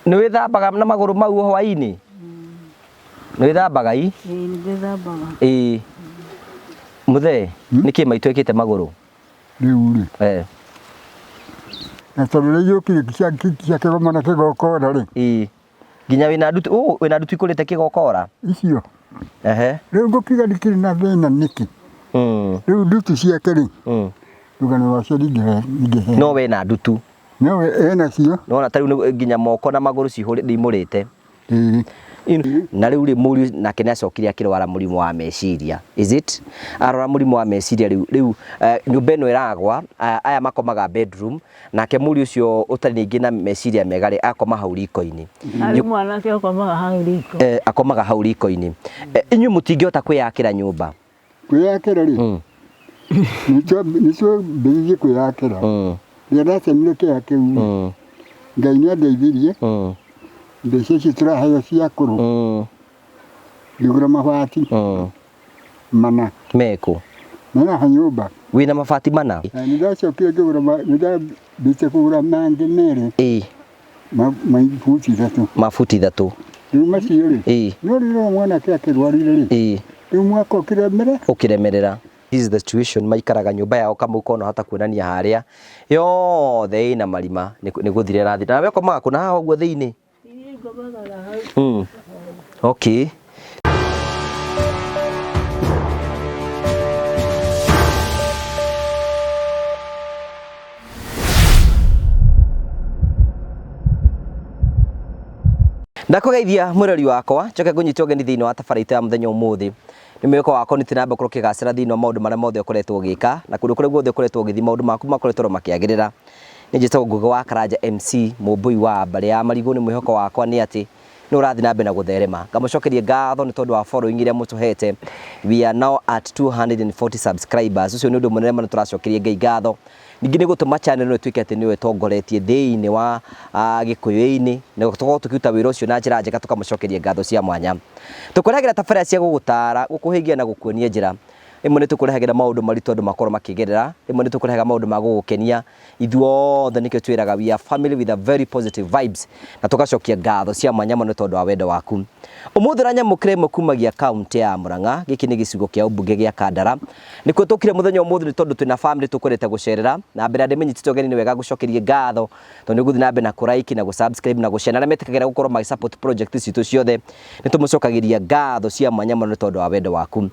Nĩ wĩthambaga na magũrũ mau hwaĩ-inĩ? Nĩ wĩthambaga i? Ĩĩ nĩ ndĩthambaga. Ĩĩ. Mũthee, nĩkĩ maitũ ekĩte magũrũ? Rĩu rĩ. Eh. Na tondũ rĩu yũkire cia kĩgomano kĩgokora rĩ. Ĩĩ. Nginya wĩna ndutu, ũ wĩna ndutu ikũrĩte kĩgokora? Icio. Ehe. Rĩu ngũkiuga ndikĩrĩ na thĩna nĩkĩ? Rĩu ndutu ciake rĩ. Rũgano rwacio ndingĩhe. No we na ndutu. No we ena cio. Nĩwona ta rĩu nginya moko na magũrũ cihũrĩte. Ĩĩ. Na rĩu rĩ mũriũ nake nĩ acokire akĩrwara mũrimũ wa meciria. Is it? Arwara mũrimũ wa meciria rĩu rĩu nyũmba ĩno ĩragwa, aya makomaga bedroom, nake mũriũ ũcio ũtarĩ ningĩ na meciria mega rĩ, akoma hau riko-inĩ. Harĩ mwanake ũkomaga hau riko. Akomaga hau riko-inĩ. Inyuĩ mũtingĩhota kwĩyakĩra nyũmba? Kwĩyakĩra rĩ, nĩtwambĩrĩirie kwĩyakĩra. Rĩrĩa ndatemire kĩea kĩu rĩ, Ngai nĩ andeithirie, mbeca ici tũraheo cia akũrũ, ngĩgũra mabati mana. Mekũ? Me haha nyũmba. Wĩna mabati mana? Na nĩ ndacokire ngĩgũra, nĩ ndambĩte kũgũra mangĩ merĩ. Ma buti ithatũ. Ma buti ithatũ. Rĩu macio rĩ, no rĩrĩa mwanake akĩrwarire rĩ, rĩu mwaka ũkĩremere. Ũkĩremerera. This is the situation maikaraga nyũmba yao Kamau kona hota kuonania harĩa yothe ĩna marima nĩ gũthira ĩrathira. Nawe ũkomaga kũ na haha ũguo thĩinĩ? Niĩ ngomaga na hau. Okay. Ndakũgeithia mwĩrori wakwa njoke ngũnyite ũgeni thĩinĩ wa tabarĩra itũ ya mũthenya ũmũthĩ. Nĩ mwĩhoko wakwa nĩ ũthiĩ na mbere gũkorwo ũkĩgacĩra thĩinĩ wa maũndũ marĩa mothe ũkoretwo ũgĩka na kũndũ kũrĩa guothe ũkoretwo ũgĩthiĩ maũndũ maku makoretwo makĩagĩrĩra. Niĩ njĩtagwo Ngũgĩ wa Karanja MC mũmbũi wa mbarĩ ya Marigũ. Nĩ mwĩhoko wakwa nĩ atĩ nĩ ũrathiĩ na mbere na gũtherema. Ngamũcokeria ngatho nĩ tondũ wa following ĩrĩa mũtũhete. We are now at 240 subscribers. Ũcio nĩ ũndũ mũnene mũno tũracokeria Ngai ngatho. Ningĩ nĩ gũtũma channel ĩno ĩtuĩke atĩ nĩyo ĩtongoretie thĩinĩ wa Gĩkũyũ-inĩ na tũkorwo tũkĩruta wĩra ũcio na njĩra njega tũkamũcokeria ngatho cia mwanya. Tũkũrehagĩra tabarĩra cia gũgũtara, gũkũhĩgia na gũkuonia njĩra. Rĩmwe nĩ tũkũrehagĩra maũndũ maritũ andũ makorwo makĩgerera, rĩmwe nĩ tũkũrehaga maũndũ ma gũgũkenia. Ithuothe nĩkĩo twĩraga we are family with a very positive vibes na tũgacokia ngatho cia mwanya mũno nĩ tondũ wa wendo waku. Ũmũthĩ ũranyamũkĩra ĩmwe kumagia kaũntĩ ya Murang'a, gĩkĩ nĩ gĩcigo kĩa ũmbunge gĩa Kandara. Nĩkuo tũkire mũthenya ũmũthĩ nĩ tondũ twĩna family tũkwendete gũcerera na mbere ya ndĩmĩnyitĩte ũgeni nĩ wega ngũcokerie ngatho tondũ nĩ ũgũthiĩ na mbere na kũ like na gũ subscribe na gũ share na arĩa metĩkagĩra gũkorwo magĩ support project citũ ciothe nĩ tũmũcokagĩria ngatho cia mwanya mũno nĩ tondũ wa wendo waku.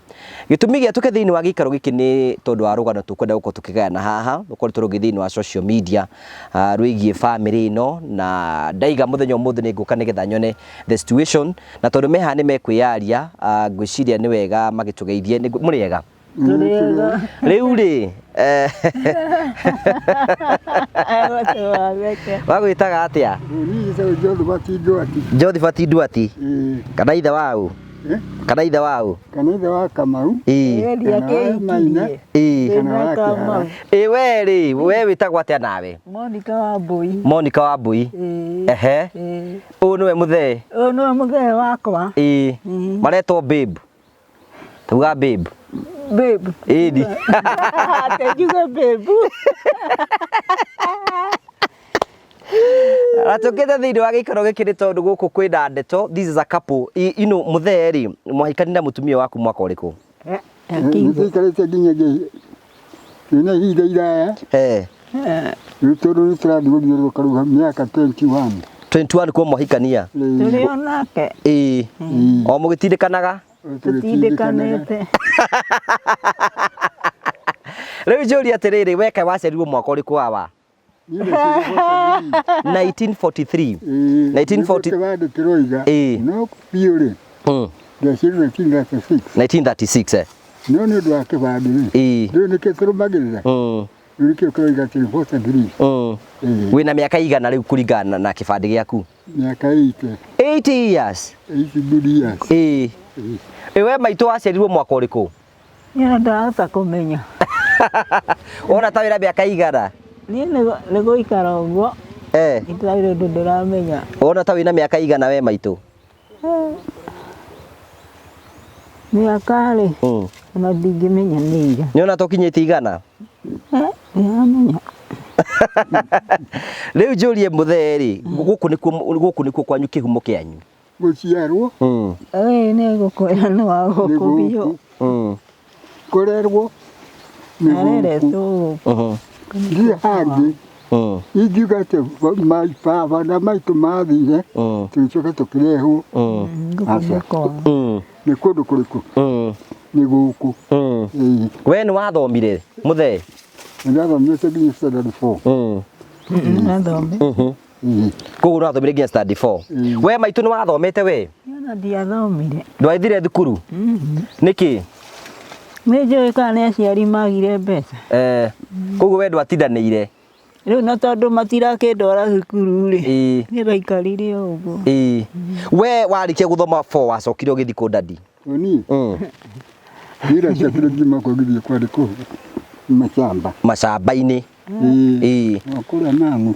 Gĩtũmi gĩa tũke thĩinĩ wa gĩikaro gĩkĩ nĩ tondũ wa rũgano tũkwenda gũkorwo tũkĩgayana haha rũkoretwo rũgĩ thĩinĩ wa social media rwĩgiĩ family ĩno na ndaiga mũthenya ũmũthĩ nĩ ngũka nĩgetha nyone the situation na tondũ me haha nĩ mekwĩyaria ngwĩciria nĩ wega magĩtũgeithie. Mũrĩ ega? Tũrĩ ega. Rĩu rĩ wagwĩtaga atĩa? Niĩ njĩtagwo Josephat Nduati. Josephat Nduati. Kana ithe wa ũ? Kana ithe wa ũ? Kana ithe wa Kamau. Kana wa Maina. Kana wa Kĩhara. Ĩ we rĩ, we wĩtagwo atĩa nawe? Monica Wambui. Monica Wambui. Ehe. Ũyũ nĩwe mũthee? Ũyũ nĩwe mũthee wakwa. Ĩĩ. Maretwo babe. Tuga babe. Babe. Ĩni. Atĩ njuge babe. Na tũkĩte thĩinĩ wa gĩikaro gĩkĩ nĩ tondũ gũkũ kwĩna ndeto. This is a couple. Ino mũthee rĩ, mwahikani na mũtumia waku mwaka ũrĩkũ? Nĩtũikarĩte nginya twĩna ihinda iraya. Rĩu tondũ nĩ tũrathiĩ gũthiũrũrũka rĩu mĩaka 21. 21 kuo mwahikania? Tũrĩ o nake. Ĩĩ. O mũgĩtindĩkanaga? Tũtindĩkanĩte. Rĩu njũrie atĩrĩrĩ, we kaĩ waciarirwo mwaka ũrĩkũ wawa? 1943. 1940 kĩbandĩ kĩroiga no biũ rĩ ndaciarirwo 1936. 1936 eh. No nĩ ũndũ wa kĩbandĩ rĩ, rĩu nĩkĩo tũrũmagĩrĩra, rĩu nĩkĩo kĩroiga atĩ 43. Wĩna mĩaka igana rĩu kũringana na kĩbandĩ gĩaku? Mĩaka 80. 80 years. 80 good years. Ĩĩ. Ĩ we maitũ waciarirwo mwaka ũrĩkũ? Niĩ ndahota kũmenya. Wona ta wĩna mĩaka igana? Niĩ nĩ gũikara ũguo. Itarĩ ũndũ ndĩramenya. Wona ta wĩna mĩaka igana we maitũ? Mĩaka rĩ, ona ndingĩmenya nĩ iga. Nĩ ona ta ũkinyĩtie igana? Ndiramenya. Rĩu njũrie mũthee rĩ, gũkũ nĩkuo, gũkũ nĩkuo kwanyu, kĩhumo kĩanyu? Gũciarwo. Ĩĩ, nĩ gũkwĩra nĩ wa nĩ gũkũ biũ. Gũkũ kũrerwo nĩ gũkũ. Areretwo gũkũ. Ndirĩ hangĩ ingiuga atĩ baba na maitũ mathire, tũgĩcoka tũkĩrehwo. Gũkũ Aca. nĩ kwao. Nĩ kũndũ kũrĩkũ? Nĩ gũkũ. Ĩĩ. We nĩ wathomire, mũthee? Nĩndathomete nginya standard 4. Athome. Ĩĩ. Koguo nĩ wathomire nginya standard 4? We maitũ, nĩ wathomete we? Ona ndiathomire. Ndwathire thukuru nĩkĩ? Nĩ njũĩ kana nĩ aciari magire mbeca. Eh, koguo we ndwatindanĩire? Rĩu na tondũ matirakĩndwara thukuru rĩ, nĩ ndaikarire o ũguo. Ĩĩ, we warĩkia gũthoma 4, wacokire ũgĩthiĩ kũ, dadi? Niĩ ndacokire ngiuma kũu ngĩthiĩ kwandĩkwo macamba. Macamba-inĩ? Ĩĩ. Ĩĩ. O kũrĩa Mang'u.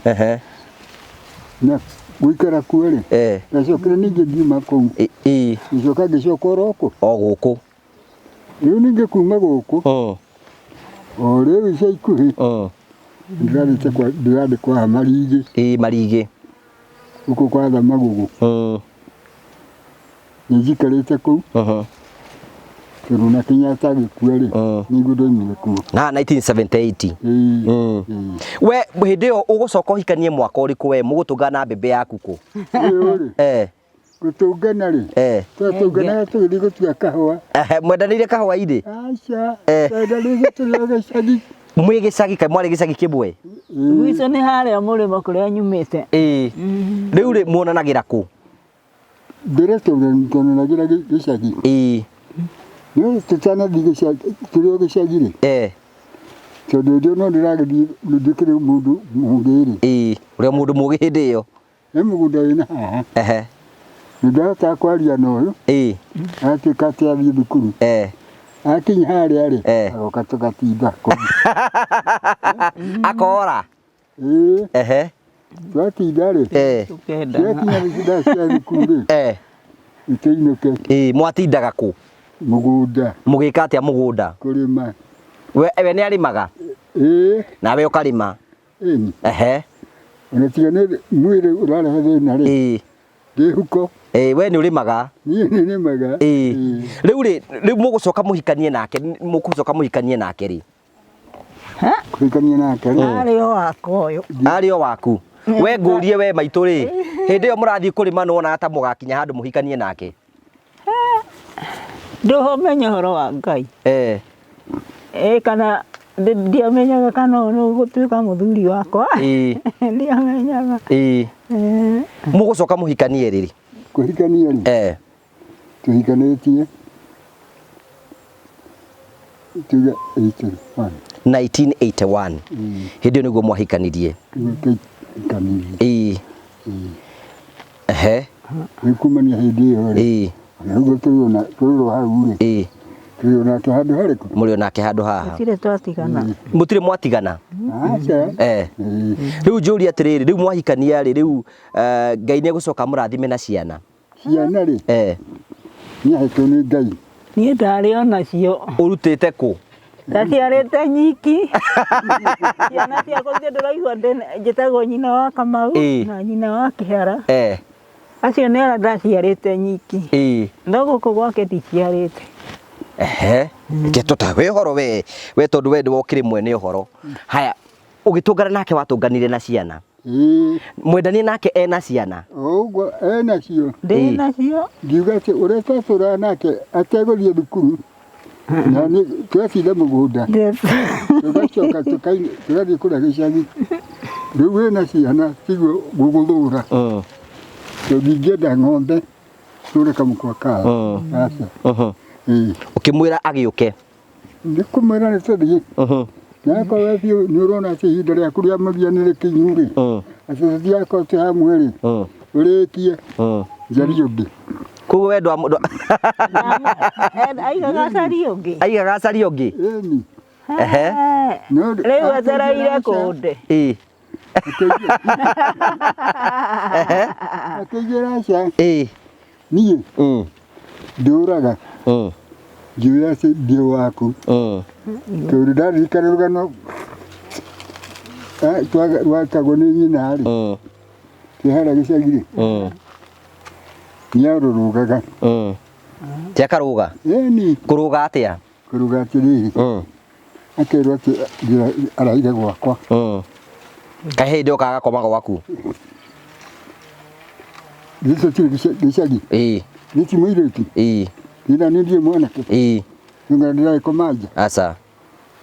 Na gũikara kuo rĩ, ndacokire ningĩ ngiuma kũu, ngĩcoka ngĩcoka oro kũ? O gũkũ. Rĩu ningĩ kuma gũkũ, o rĩu ica ikuhĩ, ndĩrathiĩte kwa ndĩrandĩkwo haha Marigĩ. Ĩĩ, Marigĩ. Gũkũ kwa Thamagugu. Nĩ njikarĩte kũu tondũ na Kenyatta agĩkua rĩ, nĩguo ndoimire kuo. Na 1978? Ĩĩ. Ĩĩ. We hĩndĩ ĩyo ũgũcoka ũhikanie mwaka ũrĩkũ? We mũgũtũngana na mbembe yaku kũ? Rĩu rĩ, gũtũngana rĩ, twatũnganaga tũgĩthiĩ gũtua kahũa. Ehe, mwendanĩire kahũa-inĩ? Aca, twendanĩire tũrĩ o gĩcagi. Mwĩ gĩcagi? Kaĩ mwarĩ gĩcagi kĩmwe? Gwitũ nĩ harĩa mũrĩmo kũrĩa nyumĩte. Ĩĩ, rĩu rĩ, muonanagĩra kũ? Mbere tuonanagĩra gĩcagi. No tũtanathiĩ gĩcagi, tũrĩ o gĩcagi rĩ, tondũ hĩndĩ ĩyo no ndĩragĩthiĩ, ndĩkĩrĩ mũndũ mũgĩ rĩ. Ĩĩ, ũrĩa mũndũ mũgĩ hĩndĩ ĩyo. He mũgũnda wĩna haha. Nĩ ndahotaga kwaria na ũyũ, agatuĩka atĩ athiĩ thukuru. Akinya harĩa rĩ, agoka tũgatinda kũu. Akora? Ĩĩ. Twatinda rĩ, Tũkendana. ciakinya thaa cia thukuru rĩ, tũinũke. Ĩĩ, mwatindaga kũ? Mũgũnda. Mũgĩka atĩa mũgũnda? Kũrĩma. We nĩ arĩmaga? Ĩĩ. Nawe ũkarĩma? Ĩni. Ona tiga nĩ mwĩrĩ ũrarehe thĩna rĩ, ndĩ huko. Ĩĩ, we nĩ ũrĩmaga? Niĩ nĩ nĩmaga. Ĩĩ, rĩu rĩ, rĩu mũgũcoka mũhikanie nake, mũgũcoka mũhikanie nake rĩ? Kũhikania nake rĩ? Arĩ o wakwa ũyũ. Arĩ o waku. We ngũrie, we maitũ rĩ, hĩndĩ ĩyo mũrathiĩ kũrĩma, nĩwonaga ta mũgakinya handũ mũhikanie nake? Ndũhomenya ũhoro wa Ngai. Ĩ kana ndiamenyaga kana ũyũ nĩ ũgũtuĩka mũthuri wakwa. Ndiamenyaga. Mũgũcoka mũhikanie rĩ? Kũhikania rĩ? Tũhikanĩtie tuge 81. 1981, hĩndĩ ĩyo nĩguo mwahikanirie? Nĩguo twahikanirie. Ĩĩ. Ehe. Rĩu kumania hĩndĩ ĩyo rĩ, ona ũguo tũrĩ o hau rĩ, tũrĩ o nake handũ harĩkũ? Mũrĩ o nake handũ haha? Gũtirĩ twatigana. Mũtirĩ mwatigana? Aca. Rĩu njũrie atĩrĩrĩ, rĩu mwahikania rĩ, rĩu Ngai nĩ egũcoka mũrathime na ciana? Ciana rĩ, nĩ ahetwo nĩ Ngai. Niĩ ndarĩ o nacio. Ũrutĩte kũ? Ndaciarĩte nyiki. Ciana ciakwa ithe ndĩraigua njĩtagwo nyina wa Kamau na nyina wa Kĩhara. Acio nĩ arĩa ndaciarĩte nyiki. No gũkũ gwake ndiciarĩte. Ehe. Reke tũtahe ũhoro we, we tondũ we nĩwe ũkĩrĩ mwene ũhoro. Haya, ũgĩtũngana nake watũnganire na ciana? Ĩĩ. Mwendanie nake ena ciana? O ũguo enacio. Ndĩ nacio. Ngiuga atĩ ũrĩa twatũraga nake ategũthiĩ thukuru, na nĩ twatinda mũgũnda, tũgacoka tũgathiĩ kũrĩa gĩcagi. Rĩu wĩna ciana tiguo gũgũthũra. Tondũ ingĩenda ng'ombe tũre kamũkwa kayo. Aca. Ĩĩ. Ũkĩmwĩra agĩũke? Nĩ kũmwĩra nĩ tũthiĩ. Na akorwo biũ nĩ ũrona atĩ ihinda rĩaku rĩa mũthia nĩ rĩkinyu rĩ, atĩ tũtigakorwo twĩ hamwe rĩ, ũrĩkie, njarie ũngĩ. Koguo we Aigaga acarie ũngĩ. Aigaga acarie ũngĩ? Ĩni. Rĩu etereire kũnde. Akĩnjĩra aca. Niĩ ndũraga. Ngiuga atĩ ndĩ waku. Tondũ ndaririkana rũgano Twatagwo nĩ nyina rĩ, twĩ harĩa gĩcagi rĩ, nĩ arũrũgaga. Ti akarũga? Ĩni. Kũrũga atĩa? Kũrũga atĩrĩrĩ, akerwo atĩ njĩra araire gwakwa. Kaĩ hĩndĩ okaga gakoma gwaku? Gĩcio ti gĩcagi. Nĩ ti mũirĩtu. Nĩ na niĩ ndirĩ mwanake. Nĩ ndĩragĩkoma nja. Aca.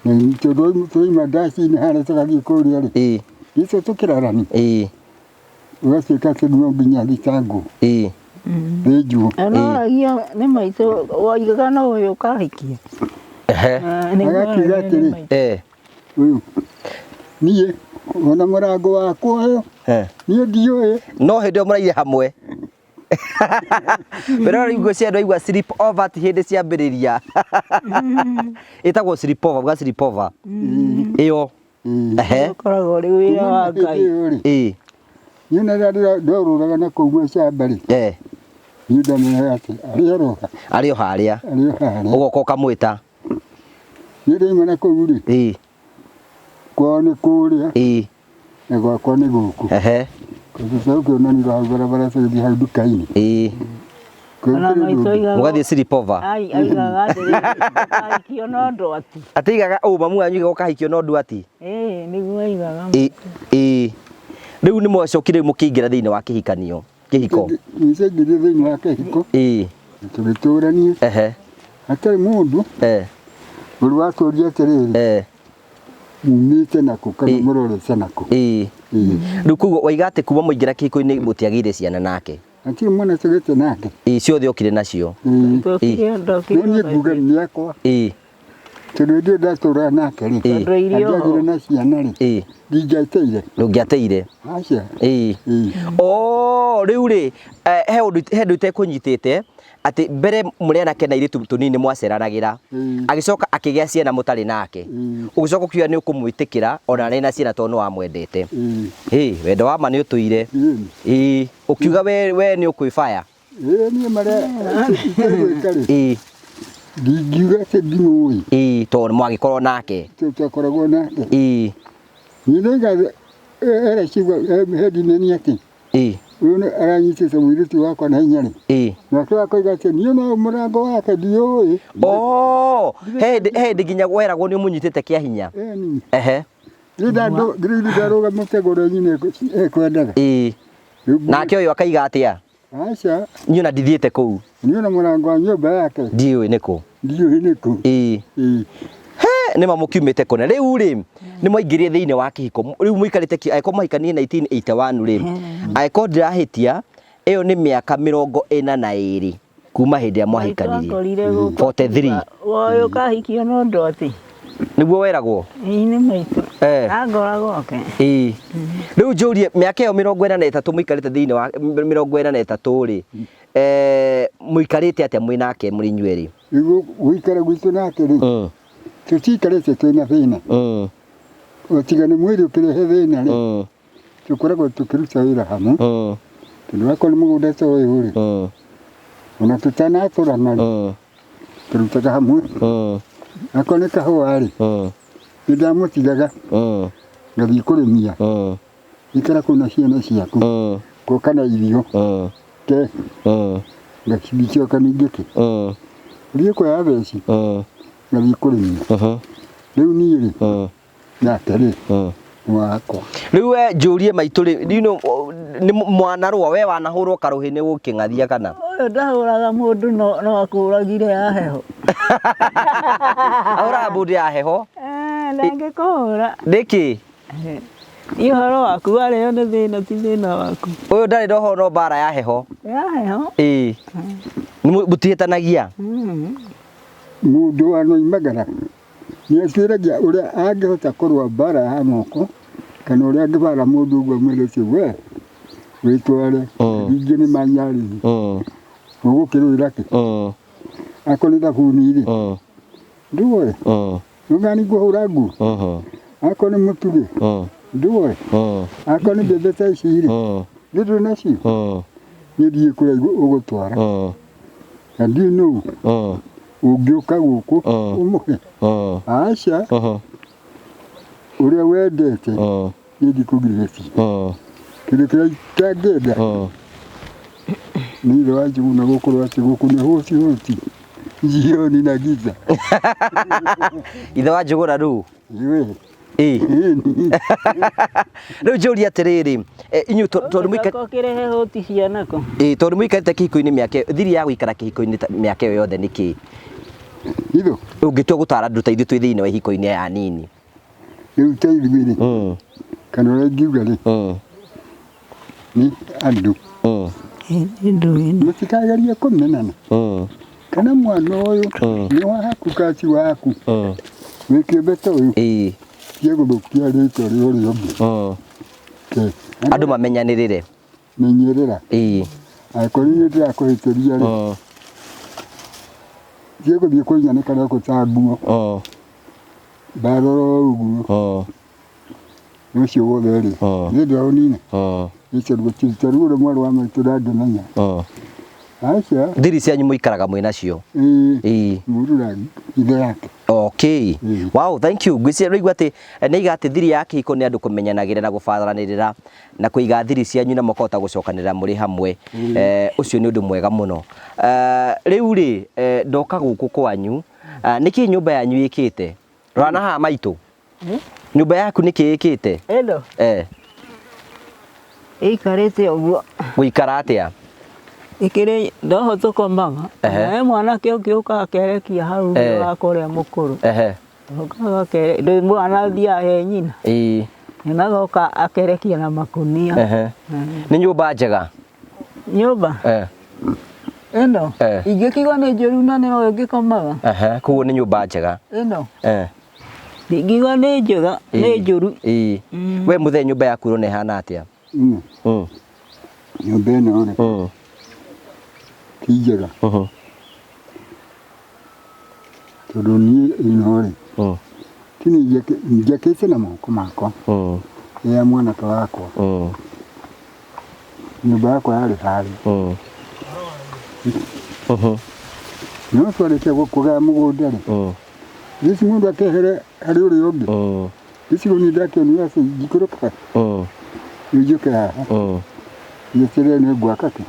Na tondũ twaima ndaci-inĩ harĩa tũgathiĩ kũrĩa rĩ, gĩcio tũkĩrarani. Ũgatuĩka atĩ no nginya thitangwo. Thĩnjwo. Anoragia nĩ maitũ waigaga no ũyũ ũkahikia. Agakiuga atĩrĩ, ũyũ niĩ ona mũrango wakwa ũyũ niĩ ndiũĩ. No hĩndĩ ĩyo mũraire hamwe. Mbere rĩu ngwĩciria andũ aigua sleep over ti hĩndĩ ciambĩrĩria. Ĩtagwo sleep over, uga sleep over. Ĩyo. Ũkoragwo ũrĩ wĩra wa Ngai. Niĩ na rĩrĩa ndorũraga na kũu macamba rĩ, niĩ ndamenyaga atĩ arĩ oroha. Arĩ o harĩa. Arĩ o harĩa. Ũgoka ũkamwĩta. Niĩ ndaima na kũu rĩ, kwao nĩ kũrĩa, na gwakwa nĩ gũkũ. Tondũ tũkĩonanire hau barabara tũgĩthiĩ hau nduka-inĩ. Mũgathiĩ sleep over. Aigaga atĩrĩrĩ, ũkahikio no ndwati. Atĩ aigaga ũ mamu wanyu aigaga ũkahikio no ndwati? Ĩĩ nĩguo aigaga. Rĩu nĩ mwacokire rĩu mũkĩingĩra thĩinĩ wa kĩhikanio, kĩhiko. Nĩtwaingĩrire thĩinĩ wa kĩhiko. Tũgĩtũrania. Hatarĩ mũndũ ũrĩ watũria atĩrĩrĩ, mumĩte nakũ kana mũrorete nakũ. Rĩu koguo waiga atĩ kuma mwaingĩra kĩhiko-inĩ mũtiagĩire ciana nake? Hatirĩ mwana tũgĩte nake. Ciothe okire nacio. No niĩ nguga nĩ akwa. Tondũ hĩndĩ ĩyo ndatũraga nake rĩ, angĩagĩire na ciana rĩ, ndingĩateire. Ndũngĩateire. Aca. Oh, rĩu rĩ, he ũndũ he ũndũ itekũnyitĩte atĩ mbere mũrĩ anake na airĩtu tũnini mwaceranagĩra, agĩcoka akĩgĩa ciana mũtarĩ nake, ũgĩcoka ũkiuga nĩ ũkũmwĩtĩkĩra ona arĩ na ciana tondũ nĩ wamwendete. Wendo wa ma nĩ ũtũire. Ũkiuga we nĩ ũkwĩbaya. Niĩ marĩa itegwĩka rĩ, ndingiuga atĩ ndimũĩ. Tondũ mwagĩkorwo nake. Twakoragwo nake. Niĩ ndoiga era ciugo he ndineni atĩ ũyũ aranyitĩte mũirĩtu wakwa na hinya rĩ, nake akoiga atĩ niĩ no mũrango wake ndiũĩ. Oh, he hĩndĩ nginya weragwo nĩ ũmũnyitĩte kĩa hinya. Rĩu ndarũgama mũtego ũrĩa nyina ekwendaga. Nake ũyũ akaiga atĩa? Aca. Niĩ ona ndithiĩte kũu. Niĩ ona mũrango wa nyũmba yake. Ndiũĩ nĩ kũ. Ndiũĩ nĩ kũ. He, nĩ ma mũkiumĩte kũna. Rĩu rĩ, nĩ mwaingĩrire thĩinĩ wa kĩhiko. Rĩu mũikarĩte angĩkorwo mwahikanirie 1981 rĩ, angĩkorwo ndirahĩtia, ĩyo nĩ mĩaka 42 kuma hĩndĩ ĩrĩa mwahikanirie. 43. Woyũ ũkahikio no ndwati. Nĩguo weragwo? Ĩĩ nĩ maitũ. Angora gwake. Rĩu njũrie mĩaka ĩyo 43 mũikarĩte thĩinĩ wa 43 rĩ, mũikarĩte atĩa mwĩ nake mũrĩ inyuerĩ? Nĩguo gũikara gwitũ nake rĩ, tũtiikarĩte twĩna thĩna. O tiga nĩ mwĩrĩ ũkĩrehe thĩna rĩ, tũkoragwo tũkĩruta wĩra hamwe. Tondũ wakorwo nĩ mũgũnda ta ũyũ rĩ, ona tũtanatũrana rĩ, tũrutaga hamwe. Akorwo nĩ kahũa rĩ, nĩ ndamũtigaga ngathiĩ kũrĩmia. Ikara kũu na ciana ciaku, ngoka na irio, te ngacoka ningĩ kĩ, thiĩ kuoya theci, ngathiĩ kũrĩmia. Rĩu niĩ rĩ, nake rĩ, wakwa. Rĩu we njũrie maitũ rĩ, nĩ mwanarũa, we wanahũrwo karũhĩ nĩ gũkĩng'athia kana? Ũyũ ndahũraga mũndũ no akũragire ya heho. Ahũraga mũndũ ya heho? Ndangĩkũhũra. Nĩkĩ? Nĩ ũhoro waku warĩo nĩ thĩna ti thĩna waku. Ũyũ ndarĩ na ũhoro no mbara ya heho. Ya heho. Mũtihĩtanagia? Mũndũ wanoimagara nĩ atuĩragia ũrĩa angĩhota kũrũa mbara ya moko kana ũrĩa angĩbara mũndũ ũguo amwĩre atĩ we wĩtware ningĩ nĩ manyarĩri ũgũkĩrũĩra kĩ akorwo nĩ thabuni rĩ ndũoe nũgani ngũhũra nguo akorwo nĩ mũtu rĩ ndũoe akorwo nĩ mbembe ta ici rĩ nĩ ndũrĩ nacio niĩ ndiũĩ kũrĩa ũgũtwara na ndiũĩ nũũ ũngĩũka gũkũ ũmũhe. Aca, ũrĩa wendete Niĩ ndikũgirĩtie. Kĩndũ kĩrĩa itangĩenda nĩ ithe wa Njuguna gũkorwo atĩ gũkũ nĩ hũti hũti jioni na giza. Ithe wa Njuguna rĩu? Iwe. Ĩĩ. Rĩu njũrie atĩrĩrĩ, inyuĩ tondũ mũika Gako kĩrehe hũti cianako. Ĩĩ, tondũ mũikarĩte kĩhiko-inĩ mĩaka ĩyo, thiri ya gũikara kĩhiko-inĩ mĩaka ĩyo yothe nĩ kĩĩ? Ithu. Ũngĩtua gũtara andũ ta ithuĩ twĩ thĩinĩ wa ihiko-inĩ aya anini. Rĩu ta ithuĩ rĩ, kana ũrĩa ingiuga rĩ, nĩ andũ mũtikagerie kũmenana kana mwana ũyũ nĩ waku kana ti waku, wĩ kĩũmbe ta ũyũ, tiga gũthũkia rĩtwa rĩa ũrĩa ũngĩ. Andũ mamenyanĩrĩre. Menyerera. Angĩkorwo nĩ niĩ ndĩrakũhĩtĩria rĩ, tiga gũthiĩ kũinyanĩka na ta nguo. Ndarora ũguo ũcio wothe rĩ, niĩ ndĩraũnina. Gĩcarua kĩrĩa ũrĩa mwarĩ wa maitũ ndangĩmenya. Aca. Thiri cianyu mũikaraga mwĩ nacio? Ĩĩ. Mũndũ na ithe yake. Okay. Wow, thank you. Ngwĩciria ũraigua atĩ nĩ aiga atĩ thiri ya kĩhiko nĩ andũ kũmenyanagĩra na gũbaranĩrĩra na kũiga thiri cianyu na mũkahota gũcokanĩrĩra mũrĩ hamwe. Ũcio nĩ ũndũ mwega mũno. Rĩu rĩ, ndoka gũkũ kwanyu, nĩkĩ nyũmba yanyu ĩkĩte? Rora na haha maitũ. Nyũmba yaku nĩkĩ ĩkĩte? Ĩno? Ĩikarĩte ũguo. Gũikara atĩa? Ĩkĩrĩ ndoho tũkomaga. Nawe mwanake ũngĩ ũkaga akerekia hau thĩ wakwa ũrĩa mũkũrũ. Okaga ndũĩ mwana athiaga he nyina. Nyonaga oka akerekia na makũnia. Nĩ nyũmba njega? Nyũmba? Ĩno? Ingĩkiuga nĩ njũru na nĩyo ĩngĩkomaga. Koguo nĩ nyũmba njega. Ĩno? Ndingiuga nĩ njega, nĩ njũru. We mũthee nyũmba yaku ũrona ĩhana atĩa? Nyũmba ĩno rĩ, ti njega. Tondũ niĩ ĩno rĩ, ti niĩ njakĩte na moko makwa, ĩ ya mwanake wakwa. Nyũmba yakwa yarĩ harĩa. No twarĩkia kũgaya mũgũnda rĩ, gĩci mũndũ akehere harĩ ũrĩa ũngĩ. Gĩcigo niĩ ndakĩonire atĩ njikũrũkaga, rĩu njũke haha, njeterere nĩ ngwaka kĩ,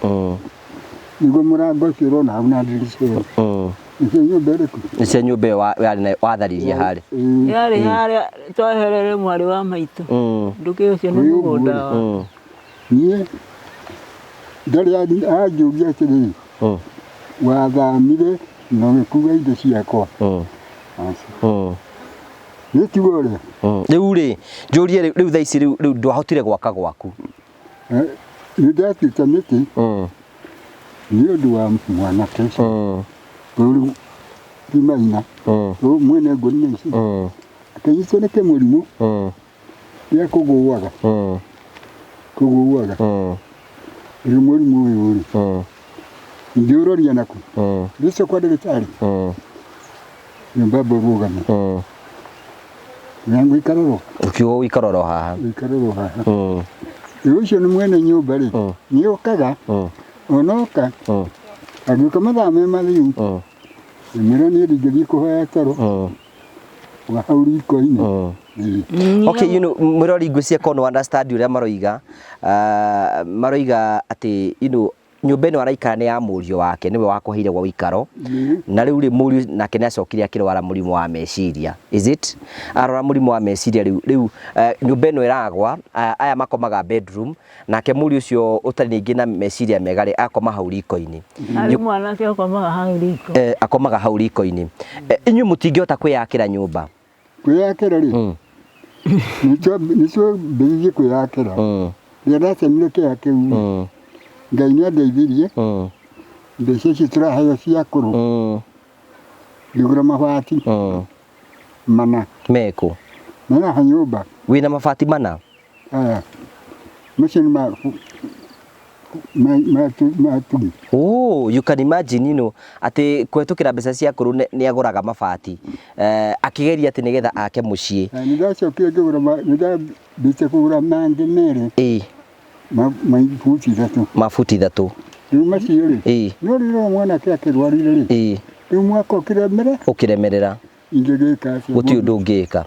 nĩguo mũrango ũcio ũrona hau na ndirica ĩyo. Nĩcio nyũmba ĩrĩkũ? Nĩcio nyũmba ĩyo yarĩ nayo watharirie harĩa. Yarĩ harĩa tweherere mwarĩ wa maitũ. Ndũkĩ ũcio nĩ mũgũnda wa. Niĩ ndarĩ anjũria atĩrĩrĩ, wathamire na ũgĩkua indo ciakwa? Aca. Nĩ tiga ũrĩa. Rĩu rĩ, njũrie rĩu thaa ici rĩu ndwahotire gwaka gwaku? Nĩ ndatuĩte mĩtĩ nĩ ũndũ wa mwanake ũcio. Rĩu ti maina, rĩu mwene ngũnia ici akĩnyitwo nĩ kĩmũrimũ gĩa kũgũaga kũgũaga. Rĩu mũrimũ ũyũ rĩ, ingĩũroria nakũ? Gĩco kwa ndagĩtarĩ nyũmba mbũrũgame na ngũikara ro Ũkiuga ũikara oro haha. Ũikara oro haha. Rĩu ũcio nĩ mwene nyũmba rĩ, nĩ okaga onoka agĩũka mathaa me mathiu, ngĩmwĩra niĩ ndingĩthiĩ kũhoya toro wa hau riko-inĩ. Okay, you know, mwĩrori ngwĩciria korwo nĩ understand ũrĩa maroiga, maroiga atĩ you know, nyũmba ĩno araikara nĩ ya mũriũ wake nĩwe wakũheire gwa ũikaro na rĩu rĩ mũriũ nake nĩ acokire akĩrwara mũrimũ wa meciria, is it arwara mũrimũ wa meciria rĩu rĩu nyũmba ĩno ĩragwa, aya makomaga bedroom nake mũriũ ũcio ũtarĩ ningĩ na meciria mega rĩ akoma hau riko-inĩ. Harĩ mwanake ũkomaga hau riko. Akomaga hau riko-inĩ. Inyuĩ mũtingĩhota kwĩyakĩra nyũmba? Kwĩyakĩra rĩ, nĩtwambĩrĩirie kwĩyakĩra. Rĩrĩa ndatemire kĩea kĩu rĩ, Ngai nĩ andeithirie, mbeca icio tũraheo cia akũrũ, ngĩgũra mabati mana. Mekũ? Me haha nyũmba. Wĩna mabati mana? Aya, macio nĩ ma ma tugi. Oh, you can imagine, you know, atĩ kũhetũkĩra mbeca cia akũrũ nĩ agũraga mabati akĩgeria atĩ nĩgetha ake mũciĩ. Na nĩ ndacokire ngĩgũra, nĩ ndambĩte kũgũra mangĩ merĩ ma buti 3. Ma buti 3. Rĩu macio rĩ, no rĩrĩa mwanake akĩrwarire rĩ, rĩu mwaka ũkĩremere ũkĩremerera, ingĩgĩka atĩa? Gũtirĩ ũndũ ũngĩka.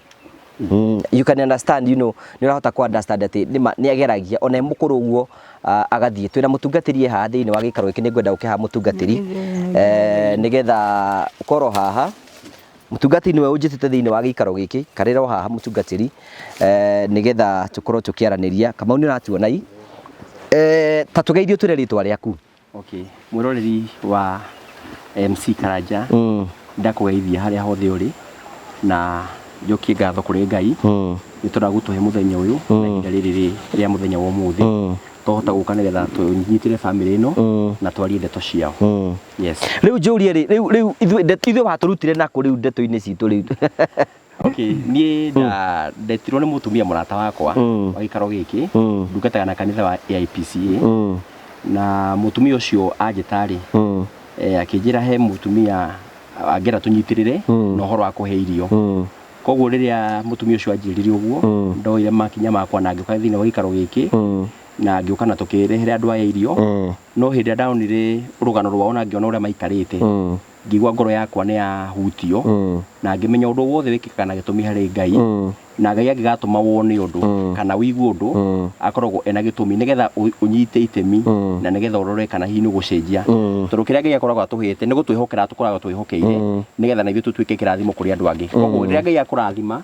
You can understand, you know, nĩ ũrahota ku understand atĩ nĩma nĩ ageragia ona e mũkũrũ ũguo agathiĩ. Twĩna mũtungatĩri e haha thĩinĩ wa gĩikaro gĩkĩ, nĩ ngwenda ũke haha mũtungatĩri, nĩgetha ũkorwo haha. Mũtungatĩri nĩwe ũnjĩtĩte thĩinĩ wa gĩikaro gĩkĩ, karĩra o haha mũtungatĩri, nĩgetha tũkorwo tũkĩaranĩria. Kamau nĩ ũratuona i, ta tũgeithie ũtwĩre rĩtwa rĩaku. Okay, mwĩroreri wa MC Karanja, ndakũgeithia harĩa hothe ũrĩ na njokie ngatho kũrĩ Ngai nĩ tondũ wa gũtũhe mũthenya ũyũ na ihinda rĩrĩ rĩa mũthenya wa ũmũthĩ twahota gũka nĩgetha tũnyitĩre bamĩrĩ ĩno na twarie ndeto ciao. Yes. Rĩu njũrie rĩ, rĩu ithuĩ watũrutire nakũ rĩu ndeto-inĩ citũ rĩu? Okay, niĩ ndetirwo nĩ mũtumia mũrata wakwa wa gĩikaro gĩkĩ, ndungataga na kanitha wa AIPCA, na mũtumia ũcio anjĩta rĩ, akĩnjĩra he mũtumia angĩenda tũnyitĩrĩre na ũhoro wa kũhe irio. Koguo rĩrĩa mũtumia ũcio anjĩrire ũguo, ndoire makinya makwa na ngĩũka thĩinĩ wa gĩikaro gĩkĩ, na ngĩũka na tũkĩrehere andũ aya irio. No hĩndĩ ĩrĩa ndonire rũgano rwao na ngĩona ũrĩa maikarĩte, ngĩigua ngoro yakwa nĩ yahutio, na ngĩmenya ũndũ wothe wĩkĩkaga na gĩtũmi harĩ Ngai, na Ngai angĩgatũma wone ũndũ kana ũigue ũndũ, akoragwo ena gĩtũmi nĩgetha ũnyite itemi na nĩgetha ũrore kana hihi nĩ ũgũcenjia, tondũ kĩrĩa Ngai akoragwo atũhete nĩ gũtwĩhokera tũkoragwo twĩhokeire nĩgetha na ithuĩ tũtuĩke kĩrathimo kũrĩ andũ angĩ. Koguo rĩrĩa Ngai akũrathima,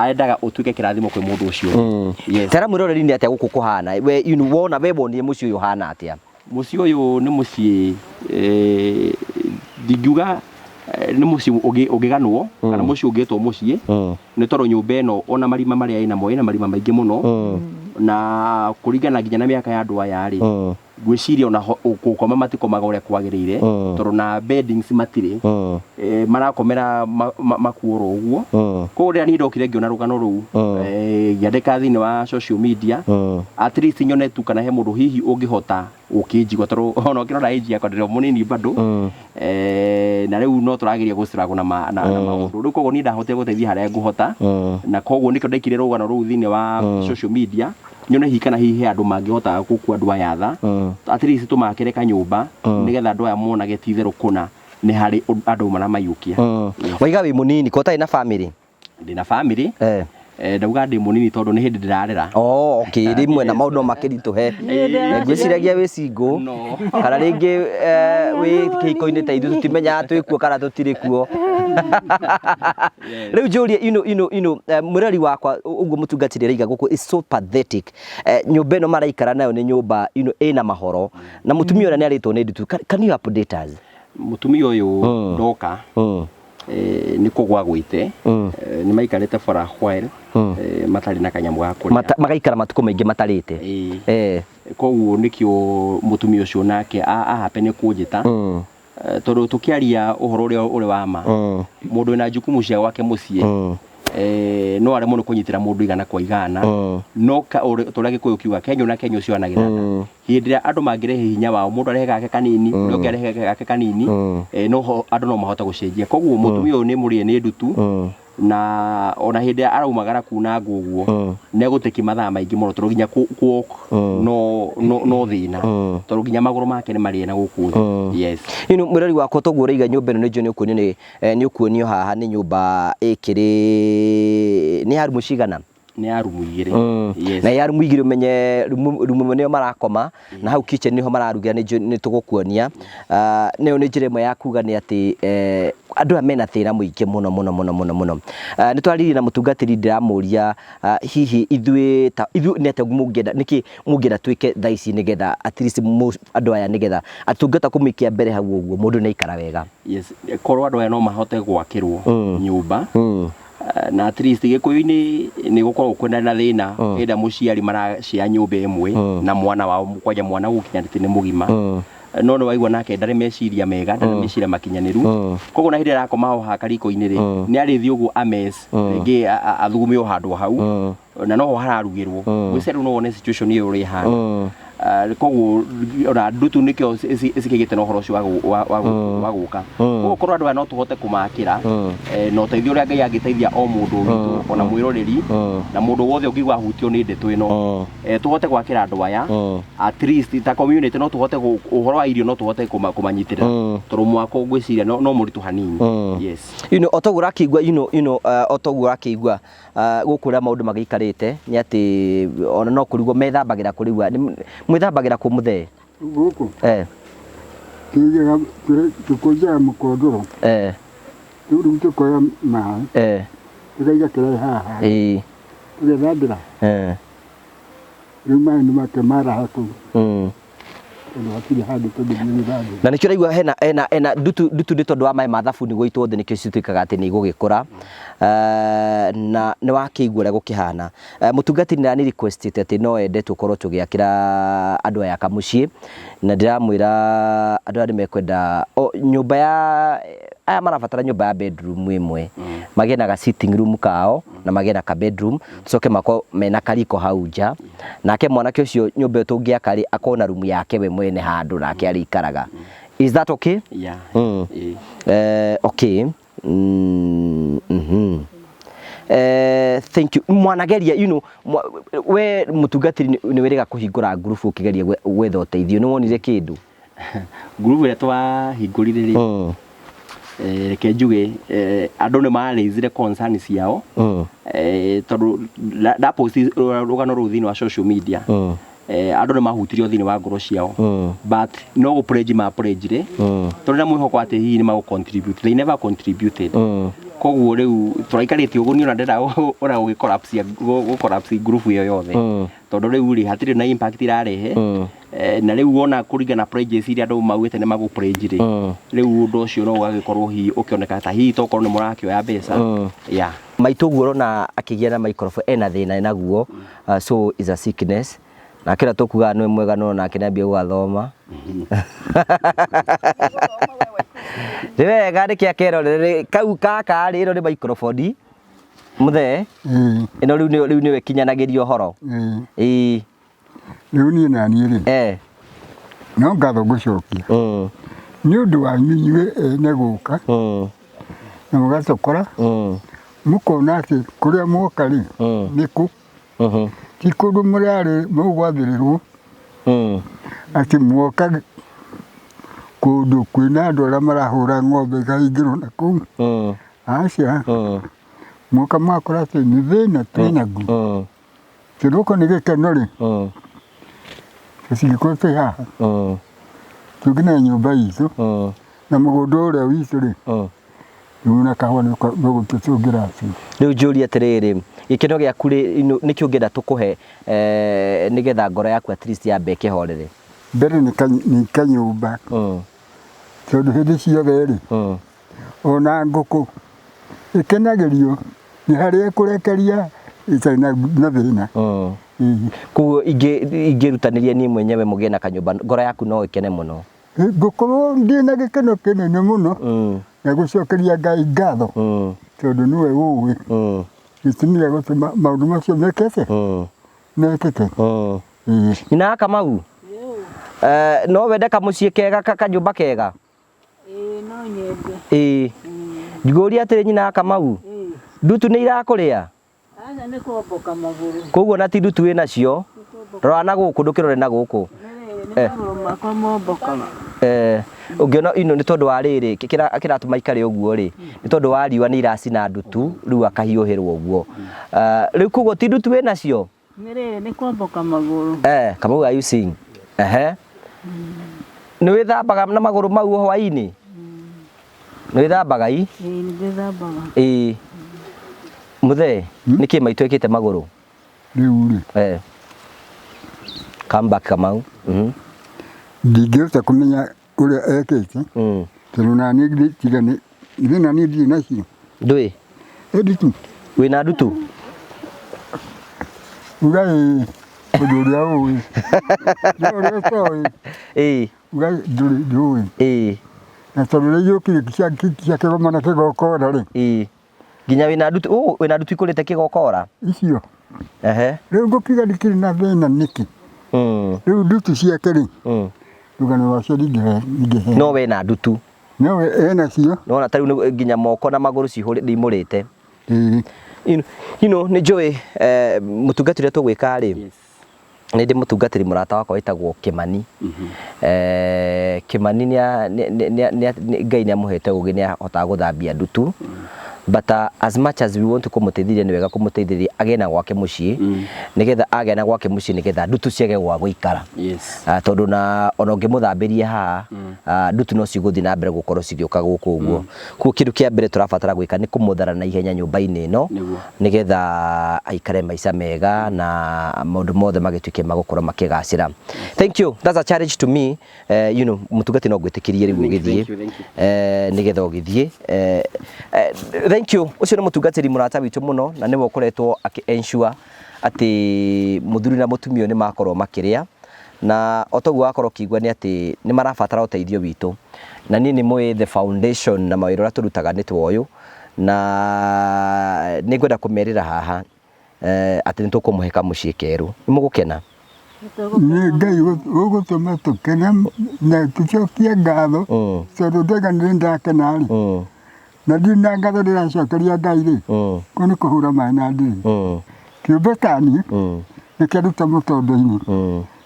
endaga ũtuĩke kĩrathimo kwĩ mũndũ ũcio ũngĩ. Yes. Tera mwĩroreri nĩ atĩa gũkũ kũhana, we you know, wona we wonire mũciĩ ũyũ ũhana atĩa? Mũciĩ ũyũ nĩ mũciĩ, ndingiuga nĩ mũciĩ ũngĩganwo kana mũciĩ ũngĩtwo mũciĩ, nĩ tondũ nyũmba ĩno ona marima marĩa ĩnamo, ĩna marima maingĩ mũno, na kũringana nginya na mĩaka ya andũ aya rĩ, ngwĩciria ona gũkoma matikomaga ũrĩa kwagĩrĩire, tondũ na beddings matirĩ, marakomera makuo oro ũguo. Koguo rĩrĩa niĩ ndokire ngĩona rũgano rũu, ngĩandĩka thĩinĩ wa social media, at least nyone tu kana he mũndũ hihi ũngĩhota gũkĩnjigua, tondũ ona ũkĩrora age yakwa ndĩrĩ o mũnini bado, na rĩu no tũrageria gũ struggle na maũndũ rĩu. Koguo niĩ ndahotire gũteithia harĩa ngũhota, na koguo nĩkĩo ndaikire rũgano rũu thĩinĩ wa social media, nyone hihi kana hihi he andũ mangĩhota gũkua andũ aya tha, at least tũmakĩre kanyũmba, nĩgetha andũ aya monage ti itherũ kũna nĩ harĩ andũ maramaiyũkia. Waiga wĩ mũnini ko ũtarĩ na family? Ndĩna family. Ndauga ndĩ mũnini tondũ nĩ hĩndĩ ndĩrarera. Oh, okay, rĩmwe na maũndũ no makĩritũhe. Ngwĩciragia wĩ single No. kana rĩngĩ wĩ kĩhiko-inĩ ta ithuĩ, tũtimenyaga twĩ kuo kana tũtirĩ kuo. Rĩu njũrie, mwĩrori wakwa, ũguo mũtungatĩri araiga gũkũ is so pathetic. Nyũmba ĩno maraikara nayo nĩ nyũmba ĩna mahoro, na mũtumia ũrĩa nĩ arĩtwo nĩ ndutu. Can you update us? Mũtumia ũyũ ndoka, nĩ kũgwa gwĩte, nĩ maikarĩte for a while, matarĩ na kanyamũ ga kũrĩa. Magaikara matukũ maingĩ matarĩte. Ĩĩ. Koguo nĩkĩo mũtumia ũcio nake ahape nĩ kũnjĩta, tondũ tũkĩaria ũhoro ũrĩa ũrĩ wa ma, mũndũ wĩna jukumu cia gwake mũciĩ, no aremwo nĩ kũnyitĩra mũndũ igana kwa igana, no tũrĩa Gĩkũyũ kiuga kenyũ na kenyũ cionagĩra nda. Hĩndĩ ĩrĩa andũ mangĩrehe hinya wao, mũndũ arehe gake kanini, ũrĩa ũngĩ arehe gake kanini, no andũ no mahote gũcenjia. Koguo mũtumia ũyũ nĩ mũrĩe nĩ ndutu, na ona hĩndĩ ĩrĩa araumagara kuna ngũ ũguo, nĩ egũtĩki mathaa maingĩ mũno, tondũ nginya kũ walk no thĩna, tondũ nginya magũrũ make nĩ marĩe na gũkũ thĩ. Yes. Mwĩrori wakwa, toguo ũraiga nyũmba ĩno nĩ njũĩ nĩ ũkuonio nĩ ũkuonio haha nĩ nyũmba ĩkĩrĩ nĩ ya rumu cigana? Nĩ ya rumu 2. Yes. Na ya rumu 2, ũmenye rumu ĩmwe nĩyo marakoma, na hau kitchen nĩho mararugĩra, nĩ njũĩ nĩ tũgũkuonia. Nĩyo nĩ njĩra ĩmwe ya kuga nĩ atĩ andũ aya mena thĩna mũingĩ mũno mũno mũno mũno mũno. Nĩ twaririe na mũtungatĩri, ndĩramũria, hihi ithuĩ ta ithuĩ nĩ atĩa mũngĩenda, nĩkĩ mũngĩenda twĩke thaa ici nĩgetha at least andũ aya nĩgetha atungata kũmĩkia mbere hau ũguo mũndũ nĩ aikara wega? Yes, korwo andũ aya no mahote gwakĩrwo nyũmba, na at least Gĩkũyũ-inĩ nĩ gũkoragwo kwĩna na thĩna hĩndĩ ĩrĩa mũciari maracea nyũmba ĩmwe na mwana wao, kwanja mwana gũkinya atĩ nĩ mũgima, no nĩ waigua nake ndarĩ meciria mega, ndarĩ meciria makinyanĩru. Koguo na hĩndĩ ĩrĩa arakoma ho haha kariko-inĩ rĩ, nĩ arĩthiĩ ũguo ames rĩngĩ athugume o handũ hau, na noho hararugĩrwo. Gwĩciria rĩu no wone situation ĩyo ũrĩa ĩhana. Koguo ona ndutu nikio cikĩgĩte na ũhoro ũcio wa gũka. Koguo korwo andũ aya no tũhote kũmakĩra na ũteithio ũrĩa Ngai angĩteithia o mũndũ witũ, ona mwĩroreri na mũndũ wothe ũngĩigua ahutio nĩ ndeto ĩno, tũhote gwakĩra andũ aya, at least ta community no tũhote ũhoro wa irio no tũhote kũmanyitĩrĩra, tondũ mwako ngwĩciria no mũritũ hanini. Yes. O toguo ũrakĩigua, o toguo ũrakĩigua gũkũ ũrĩa maũndũ magĩikarĩte nĩ atĩ ona no kũrigwo methambagĩra kũrigwa mwĩthambagĩra kũ mũthee? Gũkũ tũigaga, tũkũnjaga mũkondoro. Rĩu tũkoya maĩ, tũkaiga kĩraĩ haha, tũgethambĩra. Rĩu maĩ nĩ make maraha kũu, tondũ hatirĩ handũ tũngĩthiĩ gwĩthambĩra. Na nĩkĩo ũraigua hena ndutu ndutu, nĩ tondũ wa maĩ ma thabuni gũitwo thĩ, nĩkĩo cituĩkaga atĩ nĩ igũgĩkũra. Na nĩ wakĩigua ũrĩa gũkĩhana. Mũtungatĩri nĩ requestĩte atĩ no ende tũkorwo tũgĩakĩra andũ aya kamũciĩ, na ndĩramwĩra andũ aya nĩ mekwenda o nyũmba ya aya marabatara nyũmba ya bedroom ĩmwe, magĩe na ga sitting room kao na magĩe na ka bedroom, tucoke makorwo mena kariko hau nja. Nake mwanake ũcio nyũmba ĩyo tũngĩaka rĩ, akorwo na rumu yake we mwene handũ nake arĩikaraga. Is that okay? Yeah. Ĩĩ. Okay. Thank you. Mwanageria, we mũtungatĩri nĩ wĩrĩga kũhingũra ngurubu ũkĩgeria gwetha ũteithio, nĩ wonire kĩndũ? Ngurubu ĩrĩa twahingũrire rĩ, reke njuge andũ nĩ marĩizire concern ciao, tondũ ndapost rũgano rũu thĩinĩ wa social media, andũ nĩ mahutirio thĩinĩ wa ngoro ciao, but no gũ pledge ma pledge tũrĩ na mwĩhoko atĩ hihi nĩ magũ contribute. They never contributed. Koguo rĩu tũraikarĩte ũguo, niĩ ona ndĩrenda ona gũgĩ collapse, gũ collapse group ĩyo yothe, tondũ rĩu rĩ hatirĩ na impact irarehe. Na rĩu wona kũringana na pledges iria andũ maugĩte nĩ magũ pledge rĩ, rĩu ũndũ ũcio no ũgagĩkorwo hihi ũkĩoneka ta hihi tokorwo nĩ mũrakĩoya mbeca, yeah. Maitũ ũguo ũrona akĩgĩa na microphone ena thĩna naguo, so is a sickness. Nake ũrĩa tũkugaga nĩ mwega no nake nĩambia gũgathoma. Nĩ wega nĩkĩ akerorere kau gaka rĩ, ĩno nĩ microphone mũthee. Ĩno rĩu nĩyo, rĩu nĩyo ĩkinyanagĩria ũhoro. Ĩĩ. Rĩu niĩ na niĩ rĩ, no ngatho ngũcokia nĩ ũndũ wanyu inyuĩ ene gũka na mũgatũkora, mũkona atĩ kũrĩa mwoka rĩ nĩ kũ ti kũndũ mũrarĩ mũgwathĩrĩrwo, atĩ mwoka kũndũ kwĩna andũ arĩa marahũra ng'ombe ikahingĩrwo na kũu. Aca, mwoka mwakora atĩ nĩ thĩna twĩnaguo, tondũ okorwo nĩ gĩkeno rĩ, tũtingĩkorwo twĩ haha tũngĩ na nyũmba itũ na mũgũnda ũrĩa witũ rĩ, rĩu na kahũa no gũtua tũngĩratua. Rĩu njũrie atĩrĩrĩ, gĩkeno gĩaku rĩ, nĩkĩ ũngĩenda tũkũhe nĩgetha ngoro yaku at least yambe ĩkĩhorere? Mbere nĩ kanyũmba, tondũ hĩndĩ ciothe rĩ, ona ngũkũ ĩkenagĩrio nĩ harĩa ĩkũrekeria ĩtarĩ na thĩna. Ĩĩ. Koguo ingĩrutanĩria niĩ mwenyewe mũgĩe na kanyũmba, ngoro yaku no ĩkene mũno? Ngũkorwo ndĩ na gĩkeno kĩnene mũno na gũcokeria Ngai ngatho, tondũ nĩwe ũĩ gĩtũmi gĩa gũtũma maũndũ macio mekete mekĩke. Ĩĩ. Nyina wa Kamau, no wende kamũciĩ kega, kanyũmba kega? Ĩĩ, no nyende. Ĩĩ. Ngũria atĩrĩ, nyina wa Kamau, ndutu nĩ irakũrĩa? Aca, nĩ kwomboka magũrũ. Koguo na ti ndutu wĩ nacio? Rora na gũkũ, ndũkĩrore na gũkũ. Nĩ magũrũ makwa mombokaga. Ũngĩona ino nĩ tondũ wa rĩrĩ, kĩratũma ikare ũguo rĩ, nĩ tondũ wa riũa nĩ iracina ndutu, rĩu akahiũhĩrwo ũguo. Rĩu koguo ti ndutu wĩ nacio? Nĩ rĩrĩ, nĩ kwomboka magũrũ. Kamau, are you seeing? Ehe. Nĩ wĩthambaga na magũrũ mau hwaĩ-inĩ? Nĩ wĩthambaga i? Ĩĩ, nĩ ndĩthambaga. Ĩĩ. Mũthee, nĩkĩ maitũ ekĩte magũrũ? Rĩu rĩ, Come back, Kamau. Ndingĩhota kũmenya ũrĩa ekĩte, tondũ na niĩ tiga nĩ thĩna niĩ ndirĩ nacio. Ndũĩ? Ĩ ndutu. Wĩna ndutu? Uga ĩĩ ũndũ ũrĩa ũĩ, no ũrĩa ũtoĩ, uga ndũrĩ ndũĩ. Na tondũ ũrĩa yũkire cia kĩgomano kĩgokora rĩ. Nginya wĩna ndutu, wĩna ndutu ikũrĩte kĩgokora? Icio. Ehe. Rĩu ngũkiuga ndikĩrĩ na thĩna nĩkĩ? Rĩu ndutu ciake rĩ, rũgano rwacio ndingĩhe. No we na ndutu. No we ena cio. Nona ta rĩu nginya moko na magũrũ cihũrĩte. You know, nĩ njũĩ mũtungatĩri ũrĩa tũgwĩka rĩ, nĩ ndĩ mũtungatĩri mũrata wakwa wĩtagwo Kĩmani. Kĩmani Ngai nĩ amũhete ũgĩ, nĩ ahotaga gũthambia ndutu. But as much as we want to kũmũteithĩrĩria, nĩ wega kũmũteithĩrĩria agĩe na gwake mũciĩ, nĩgetha agĩa na gwake mũciĩ, nĩgetha ndutu ciage gwa gũikara. Tondũ na ona ũngĩmũthambĩria haha, ndutu no cigũthiĩ na mbere gũkorwo cigĩũka gũkũ ũguo. Koguo kĩndũ kĩa mbere tũrabatara gwĩka nĩ kũmũthara na ihenya nyũmba-inĩ ĩno, nĩgetha aikare maica mega na maũndũ mothe magĩtuĩke magũkorwo makĩgacĩra. Thank you. That's a challenge to me. You know, mũtungati no ngwĩtĩkĩrie rĩu ũgĩthiĩ, nĩgetha ũgĩthiĩ. Thank you. Ũcio nĩ mũtungatĩri mũrata witũ mũno, na nĩwe ũkoretwo akĩ ensure atĩ mũthuri na mũtumia ũyũ nĩ makorwo makĩrĩa, na o toguo wakorwo ũkĩigua nĩ atĩ nĩ marabatara ũteithio witũ. Na niĩ nĩ mũĩ the foundation na mawĩra ũrĩa tũrutaga nĩ toyũ, na nĩ ngwenda kũmerĩra haha atĩ nĩ tũkũmũhe kamũciĩ kerũ. Nĩ mũgũkena? Nĩ Ngai ũgũtũma tũkene na tũcokie ngatho, tondũ ndauga nĩ ndakena rĩ, na ndirĩ na ngatho ndĩracokeria Ngai rĩ, kũu nĩ kũhũra maĩ na ndĩrĩ. Kĩũmbe ta niĩ nĩ kĩanduta mũtondo-inĩ,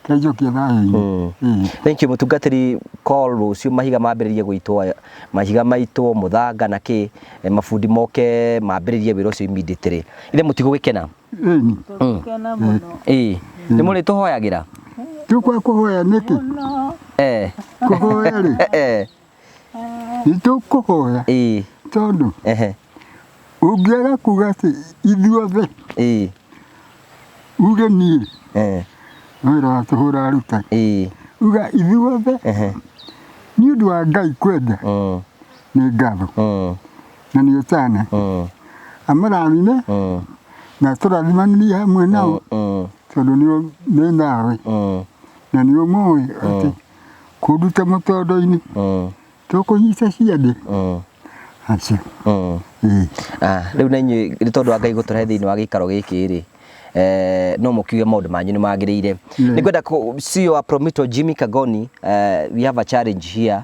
kĩanjokia thayũ-inĩ. Thank you mũtungatĩri. Call rũciũ mahiga mambĩrĩrie gũitwo, mahiga maitwo mũthanga na kĩ, mabundi moke mambĩrĩrie wĩra ũcio immediately. Ithe mũtigũgĩkena? Ĩni. Tũgũkena mũno. Ĩĩ, nĩ mũrĩ tũhoyagĩra? Tũkwa kũhoya nĩkĩ? Mũno. Kũhoya rĩ, nĩ tũkũhoya, tondũ ũngĩaga kuga atĩ ithuothe, uge niĩ no wĩra wa tũhũ ũraruta. Uga ithuothe, nĩ ũndũ wa Ngai kwenda, nĩ ngatho na nĩ ũtana, amũrathime na tũrathimanĩrie hamwe nao, tondũ nĩ nawe na nĩ ũmũĩ atĩ kũnduta mũtondo-inĩ tũkũnyita ciande aca. Ĩĩ. Rĩu na inyuĩ nĩ tondũ wa Ngai gũtũrehe thĩinĩ wa gĩikaro gĩkĩ rĩ, no mũkiuge maũndũ manyu nĩ magĩrĩire. Nĩ ngwenda CEO wa Promito Jimmy Kagoni, we have a challenge here.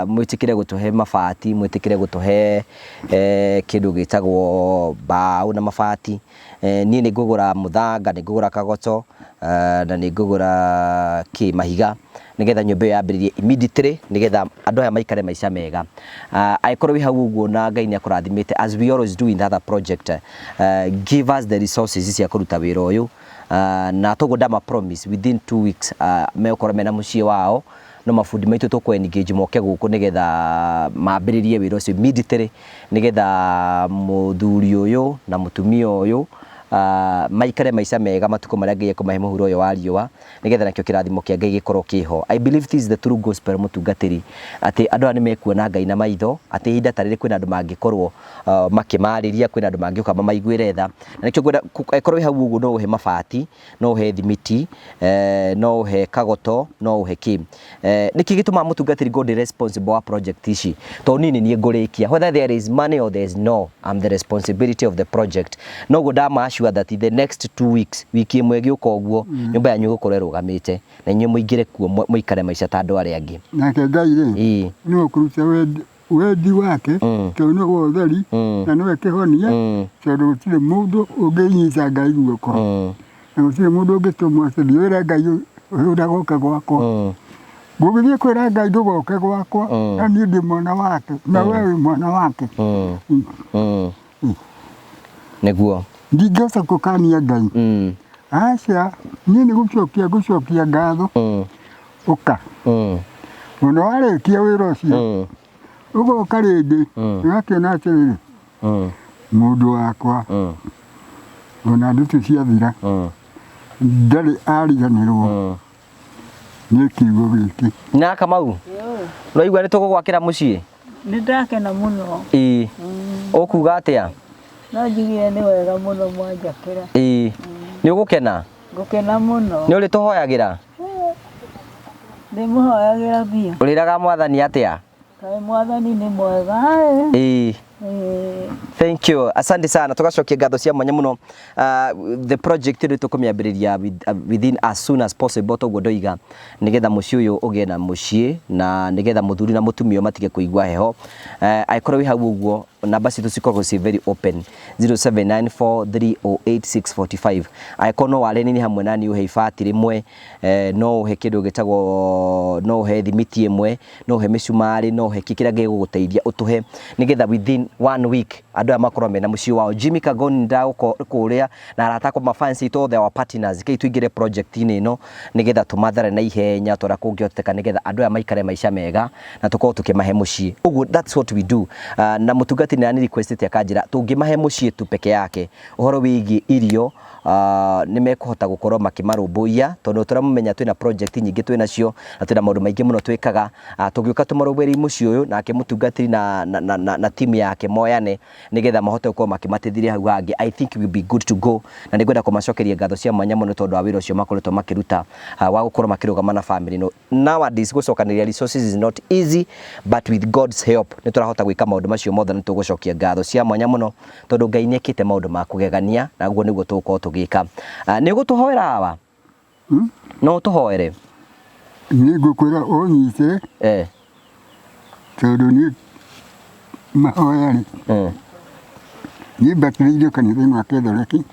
Mwĩtĩkĩre gũtũhe mabati, mwĩtĩkĩre gũtũhe kĩndũ gĩtagwo mbaũ na mabati. Niĩ nĩ ngũgũra mũthanga, nĩ ngũgũra kagoto, na nĩ ngũgũra kĩ mahiga, nĩgetha nyũmba ĩyo yambĩrĩrie immediately, nĩgetha andũ aya maikare maica mega. Angĩkorwo wĩ hau ũguo na Ngai nĩ akũrathimĩte, as we always do in the other project, give us the resources cia kũruta wĩra ũyũ. Na toguo ndama promise within 2 weeks megũkorwo mena mũciĩ wao, no mabundi maitũ tũkũ engage moke gũkũ nĩgetha mambĩrĩrie wĩra ũcio immediately, nĩgetha mũthuri ũyũ na mũtumia ũyũ maikare maica mega matukũ marĩa Ngai ekũmahe mũhuro ũyũ wa riũa, nĩgetha nakĩo kĩrathimo kĩa Ngai gĩkorwo kĩho. I believe this is the true gospel mũtungatĩri, atĩ andũ aya nĩ mekuona Ngai na maitho, atĩ ihinda ta rĩrĩ kwĩna andũ mangĩkorwo makĩmarĩria, kwĩna andũ mangĩũka mamaiguĩre tha. Na nĩkĩo ngwenda angĩkorwo wĩ hau ũguo no ũhe mabati, no ũhe thimiti, no ũhe kagoto, no ũhe kĩ. Nĩkĩ gĩtũmaga mũtungatĩri ngorwo ndĩ responsible wa project ici? Tondũ niĩ nĩ niĩ ngũrĩkia. Whether there is money or there is no, I'm the responsibility of the project. Noguo ndama assure that in the next 2 weeks, wiki ĩmwe ĩgĩũka ũguo, nyũmba yanyu ĩgũkorwo ĩrũgamĩte na inyuĩ mũingĩre kuo mũikare maica ta andũ arĩa angĩ. Nake Ngai rĩ, nĩwe ũkũruta wendi wake, tondũ nĩwe ũtheri na nĩwe kĩhonia, tondũ gũtirĩ mũndũ ũngĩnyita Ngai guoko, na gũtirĩ mũndũ ũngĩtũmwo atĩ thiĩ wĩre Ngai ũyũ ndagoka gwakwa. Ngũgĩthiĩ kwĩra Ngai ndũgoke gwakwa, na niĩ ndĩ mwana wake na we wĩ mwana wake. Nĩguo. Ndingĩhota gũkania Ngai. Aca, niĩ nĩ gũcokia ngũcokia ngatho. Ũka. Ona warĩkia wĩra ũcio, ũgoka rĩngĩ, ũgakĩona atĩrĩrĩ, mũndũ wakwa, ona ndutu ciathira, ndarĩ ariganĩrwo nĩ kiugo gĩkĩ. Na Kamau, nĩwaigua nĩ tũgũgwakĩra mũciĩ? Nĩ ndakena mũno. Ĩĩ. Ũkuga atĩa? No njugire nĩ wega mũno mwanjakĩra. Ĩĩ. Nĩ ũgũkena? Ngũkena mũno. Nĩ ũrĩtũhoyagĩra? Ndĩmũhoyagĩra biũ. Ũrĩraga mwathani atĩa? Kaĩ mwathani nĩ mwega ĩ. Ĩĩ. Ĩĩ. Thank you. Asante sana. Tugacokia ngatho cia mwanya muno. The project rä tũkũmĩambĩrĩria within as soon as possible toguo ndoiga nigetha mũciĩ ũyũ ũgĩe na mũciĩ na nigetha mũthuri na mũtumia matige kũigua heho. Angĩkorwo wĩ hau ũguo namba citũ cikoragwo ciĩ very open 0794308645. Angĩkorwo no ware nini hamwe na niĩ ũhe ibati rĩmwe, no ũhe kĩndũ gĩtagwo, no ũhe thimiti ĩmwe, no ũhe mĩcumarĩ, no ũhe kĩrĩa gĩgũgũteithia ũtũhe nigetha within one week andũ aya makorwo mena mũciĩ wao. Jimmy Kagoni ndagũkũrĩa na arata akwa mafans itũ othe, our partners, kei tũingĩre project-inĩ ĩno nigetha tũmathare na ihenya ta ũrĩa kũngĩhoteka nigetha andũ aya maikare maica mega na tũkorwo tũkĩmahe mũciĩ. Ũguo that's what we do. Na mũtungati nĩ requestĩte akanjĩra tũngĩmahe mũciĩ tu peke yake ũhoro wĩgiĩ irio nĩ mekũhota gũkorwo makĩmarũmbũiya tondũ tũramũmenya twĩna project nyingĩ twĩ nacio na twĩna maũndũ maingĩ mũno twĩkaga. Tũngĩũka tũmarũmbũĩrie mũciĩ ũyũ nake mũtungatĩri na timu yake moyane nigetha mahote gũkorwo makĩmateithĩrĩria hau hangĩ, I think we will be good to go. Na nĩ ngwenda kũmacokeria ngatho cia mwanya mũno tondũ wa wĩra ũcio makoretwo makĩruta wa gũkorwo makĩrũgama na family ĩno. Nowadays gũcokanĩrĩria resources is not easy, but with God's help nĩ tũrahota gwĩka maũndũ macio mothe na tũgũcokia ngatho cia mwanya mũno tondũ Ngai nĩ ekĩte maũndũ ma kũgegania na ũguo nĩguo tũgũkorwo tũgĩka. Nĩ ũgũtũhoera hawa? No ũtũhoere? Niĩ ngũkwĩra ũnyite tondũ niĩ mahoya rĩ, niĩ mbatithĩirio kanitha-inĩ wa Katholeki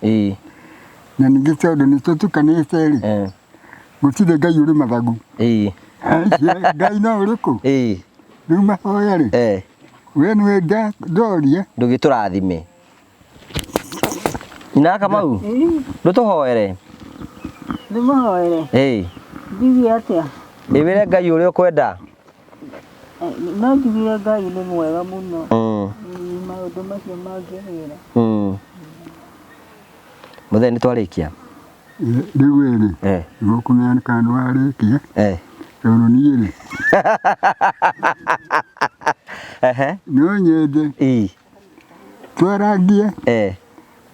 na ningĩ tondũ nĩ tũtukanĩte rĩ, gũtirĩ Ngai ũrĩ mathagu. Ngai no ũrĩkũ? Rĩu mahoya rĩ, we nĩwe ndoria. Ndũgĩtũrathime. Nyina Kamau, ndũtũhoere. Ndĩmũhoere? Njuge atĩa? Ĩwĩre Ngai ũrĩa ũkwenda. No njugire Ngai nĩ mwega mũno. Maũndũ macio mangĩwĩra. Mũthee nĩ twarĩkia? Rĩu rĩ, nĩũkũmenya kana nĩ warĩkia, tondũ niĩ rĩ, no nyende twarangie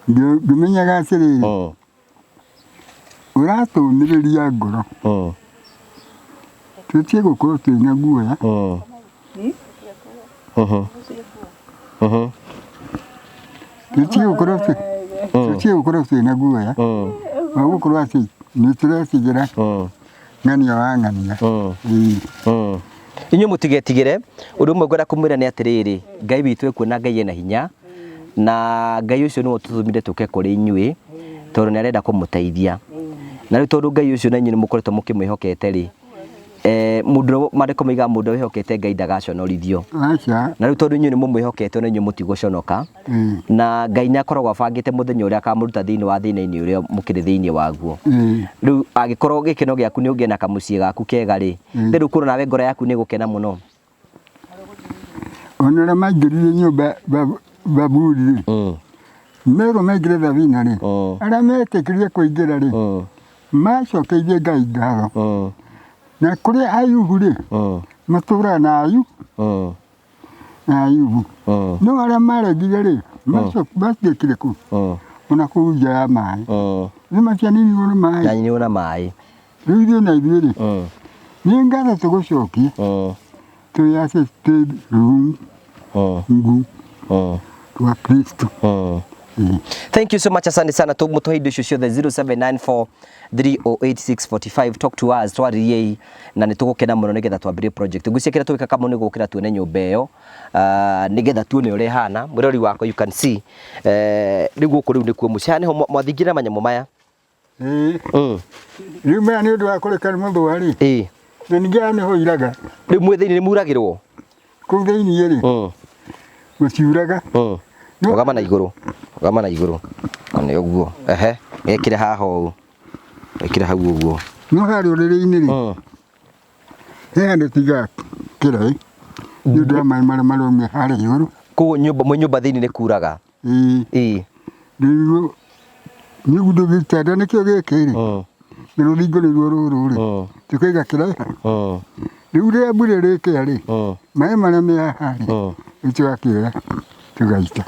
ngĩmenyaga atĩrĩrĩ, ũratũmĩrĩria ngoro, tũtige gũkorwo twĩna guoya. Tũtige gũkorwo twĩna guoya wa gũkorwo atĩ nĩ tũretigĩra ng'ania wa ng'ania. Inyuĩ mũtigetigĩre. Ũndũ ũmwe ngwenda kũmwĩra nĩ atĩrĩrĩ, Ngai witũ ekuo na Ngai ena hinya, na Ngai ũcio nĩwe ũtũtũmire tũke kũrĩ inyuĩ tondũ nĩ arenda kũmũteithia. Na rĩu tondũ Ngai ũcio na inyuĩ nĩ mũkoretwo mũkĩmwĩhokete rĩ, mũndũ ũrĩa maandĩko moigaga mũndũ ũrĩa wĩhokete Ngai ndagaconorithio. Na rĩu tondũ inyuĩ nĩ mũmwĩhokete na inyuĩ mũtigũconoka, na Ngai nĩ akoragwo abangĩte mũthenya ũrĩa akamũruta thĩinĩ wa thĩna-inĩ ũrĩa mũkĩrĩ thĩinĩ waguo. Rĩu angĩkorwo gĩkeno gĩaku nĩ ũgĩe na kamũciĩ gaku kega rĩ, rĩu kuona nawe ngoro yaku nĩ ĩgũkena mũno. Ona arĩa maingĩrire nyũmba Babuli rĩ, merwo maingĩre thabina rĩ, arĩa metĩkĩrire kũingĩra rĩ, macokeirie Ngai ngatho. Na kũrĩ Ayubu rĩ, matũraga na Ayubu. No arĩa maregire rĩ, matuĩkire kũ? Ona kũu nja ya maĩ. Nĩ matianinirwo nĩ maĩ. Nyaninirwo na maĩ. Rĩu ithuĩ na ithuĩ rĩ, nĩ ngatho tũgũcokia twĩ atĩ twĩ rungu rwa Kristo. Thank you so much, asante sana. Tũmũtũhe indo icio ciothe 0794 308645, talk to us, twarĩriei na nĩ tũgũkena mũno nĩgetha twambĩrĩrie project. Ngwĩciria kĩrĩa tũgwĩka Kamau nĩ gũkĩra tuone nyũmba ĩyo, nĩgetha tuone ũrĩa ĩhana. Mwĩrori wakwa, you can see, rĩu gũkũ rĩu nĩkuo mũciĩ. Haha nĩho mwathingire manyamũ maya. Rĩu maya nĩ ũndũ wa kũreka nĩ mũthũa rĩ, na ningĩ haha nĩho iraga. Rĩu mwĩ thĩinĩ nĩ muragĩrwo? Kũu thĩinĩ rĩ, gũtiuraga. Rũgama na igũrũ, rũgama na igũrũ. Nĩ ũguo. Ehe, gekĩre haha ũũ. Gekĩre hau ũguo. No harĩa ũrĩrĩ-inĩ rĩ, he handũ tiga kĩraĩ nĩ ũndũ wa maĩ marĩa maraumia harĩa igũrũ. Koguo nyũmba, mwĩ nyũmba thĩinĩ nĩ kuraga? Rĩu nĩ ũndũ gĩtanda nĩkĩo gĩkĩ rĩ, na rũthingo nĩruo rũrũ rĩ, tũkaiga kĩraĩ. Rĩu rĩrĩa mbura ĩrĩkĩa rĩ, maĩ marĩa me haha rĩ, rĩu tũgakĩoya tũgaita.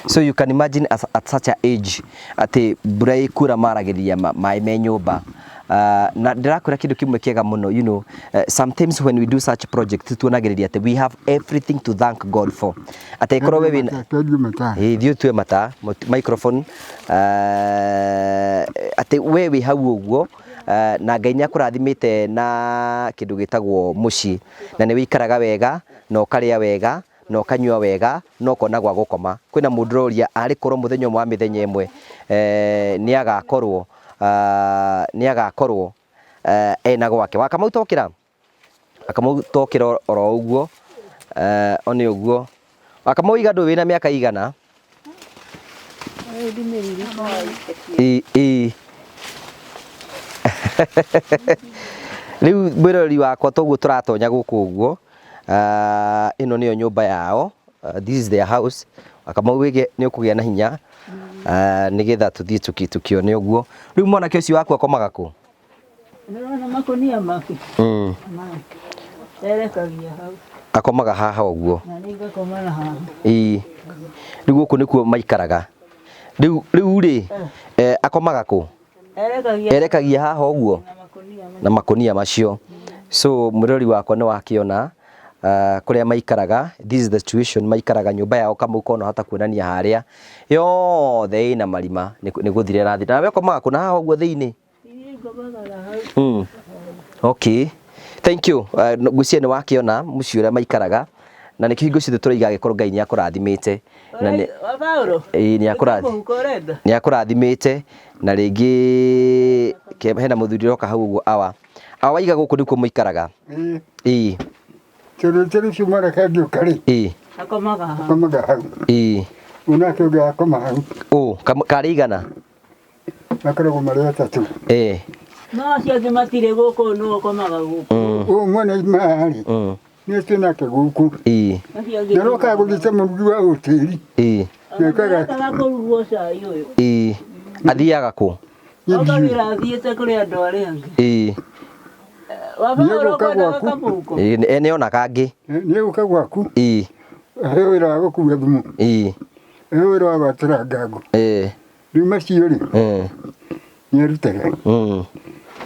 So you can imagine at such a age atĩ mbura ĩkura maragĩrĩria maĩ me nyũmba. Na ndĩrakwĩra kĩndũ kĩmwe kĩega mũno, you know, sometimes when we do such project tuonagĩrĩria atĩ we have everything to thank God for, atĩ korwo we wĩna Twendio mata. Ĩĩ, thiĩ ũtue mata microphone, atĩ we wĩ hau ũguo, na Ngai nĩ akũrathimĩte na kĩndũ gĩtagwo mũciĩ, na nĩ wĩikaraga wega na ũkarĩa wega na ũkanyua wega na ũkona gwa gũkoma. Kwĩna mũndũ ũroria arĩ korwo mũthenya ũmwe wa mĩthenya ĩmwe nĩ agakorwo ena gwake. Wakamau tokĩra, Wakamau tokĩra oro ũguo, one ũguo. Wakamau iga ndũ wĩna mĩaka igana? Ĩ ĩ rĩu mwĩroreri wakwa, toguo tũratonya gũkũ ũguo, ĩno nĩyo nyũmba yao. This is their house. Wakamau wĩge nĩ ũkũgĩa na hinya, nĩgetha tũthiĩ tũkĩone ũguo. Rĩu mwanake ũcio waku akomaga kũ? Nĩũrona makũnia make? Erekagia hau. Akomaga haha ũguo? Na nĩ ngakoma na haha. Ĩĩ, rĩu gũkũ nĩkuo maikaraga rĩu rĩ, akomaga kũ? Erekagia. Erekagia haha ũguo. Na makũnia. Na makũnia macio. So mwĩrori wakwa, nĩ wakĩona kũrĩa maikaraga. This is the situation maikaraga, nyũmba yao. Kamau kona hata kuonania harĩa yothe ĩna marima nĩ gũthira ĩrathira. Nawe ũkomaga kũ na haha ũguo thĩinĩ? Niĩ ngomaga na hau. Okay, thank you. Ngwĩciria nĩ wakĩona mũciĩ ũrĩa maikaraga, na nĩkĩo hingo ciothe tũraiga angĩkorwo Ngai nĩ akũrathimĩte na nĩ Wa Paulo. Ĩĩ, nĩ akũrathi Mũhuko ũrenda? Nĩ akũrathimĩte na rĩngĩ hena mũthuri ũroka hau ũguo. Awa waiga gũkũ nĩkuo mũikaraga? Ĩĩ. Ĩĩ. Tondũ rũciũ mwanake angĩũka rĩ, Akomaga hau. akomaga hau. Onake ũngĩ akoma hau. Ũ karĩ igana? Makoragwo marĩ atatũ. No acio angĩ matirĩ gũkũ, nũ ũkomaga gũkũ? Ũyũ mwana ima haha rĩ, nĩ twĩ nake gũkũ. Acio angĩ Na rokaga gũthiĩte mũrugi wa hoteli. Ona mekaga kũrugwo cai ũyũ. Ĩĩ, athiaga kũ? Okagĩra athiĩte kũrĩ andũ arĩa angĩ. Wa Paulo. Nĩegũka ũkwendaga gwaku. kamũhuko? Ĩĩ, nĩ onaga angĩ. Nĩ gũka gwaku. Aheo wĩra wa gũkua thumu. Aheo wĩra wa gwatũra ngango. Rĩu macio rĩ, nĩ arutaga.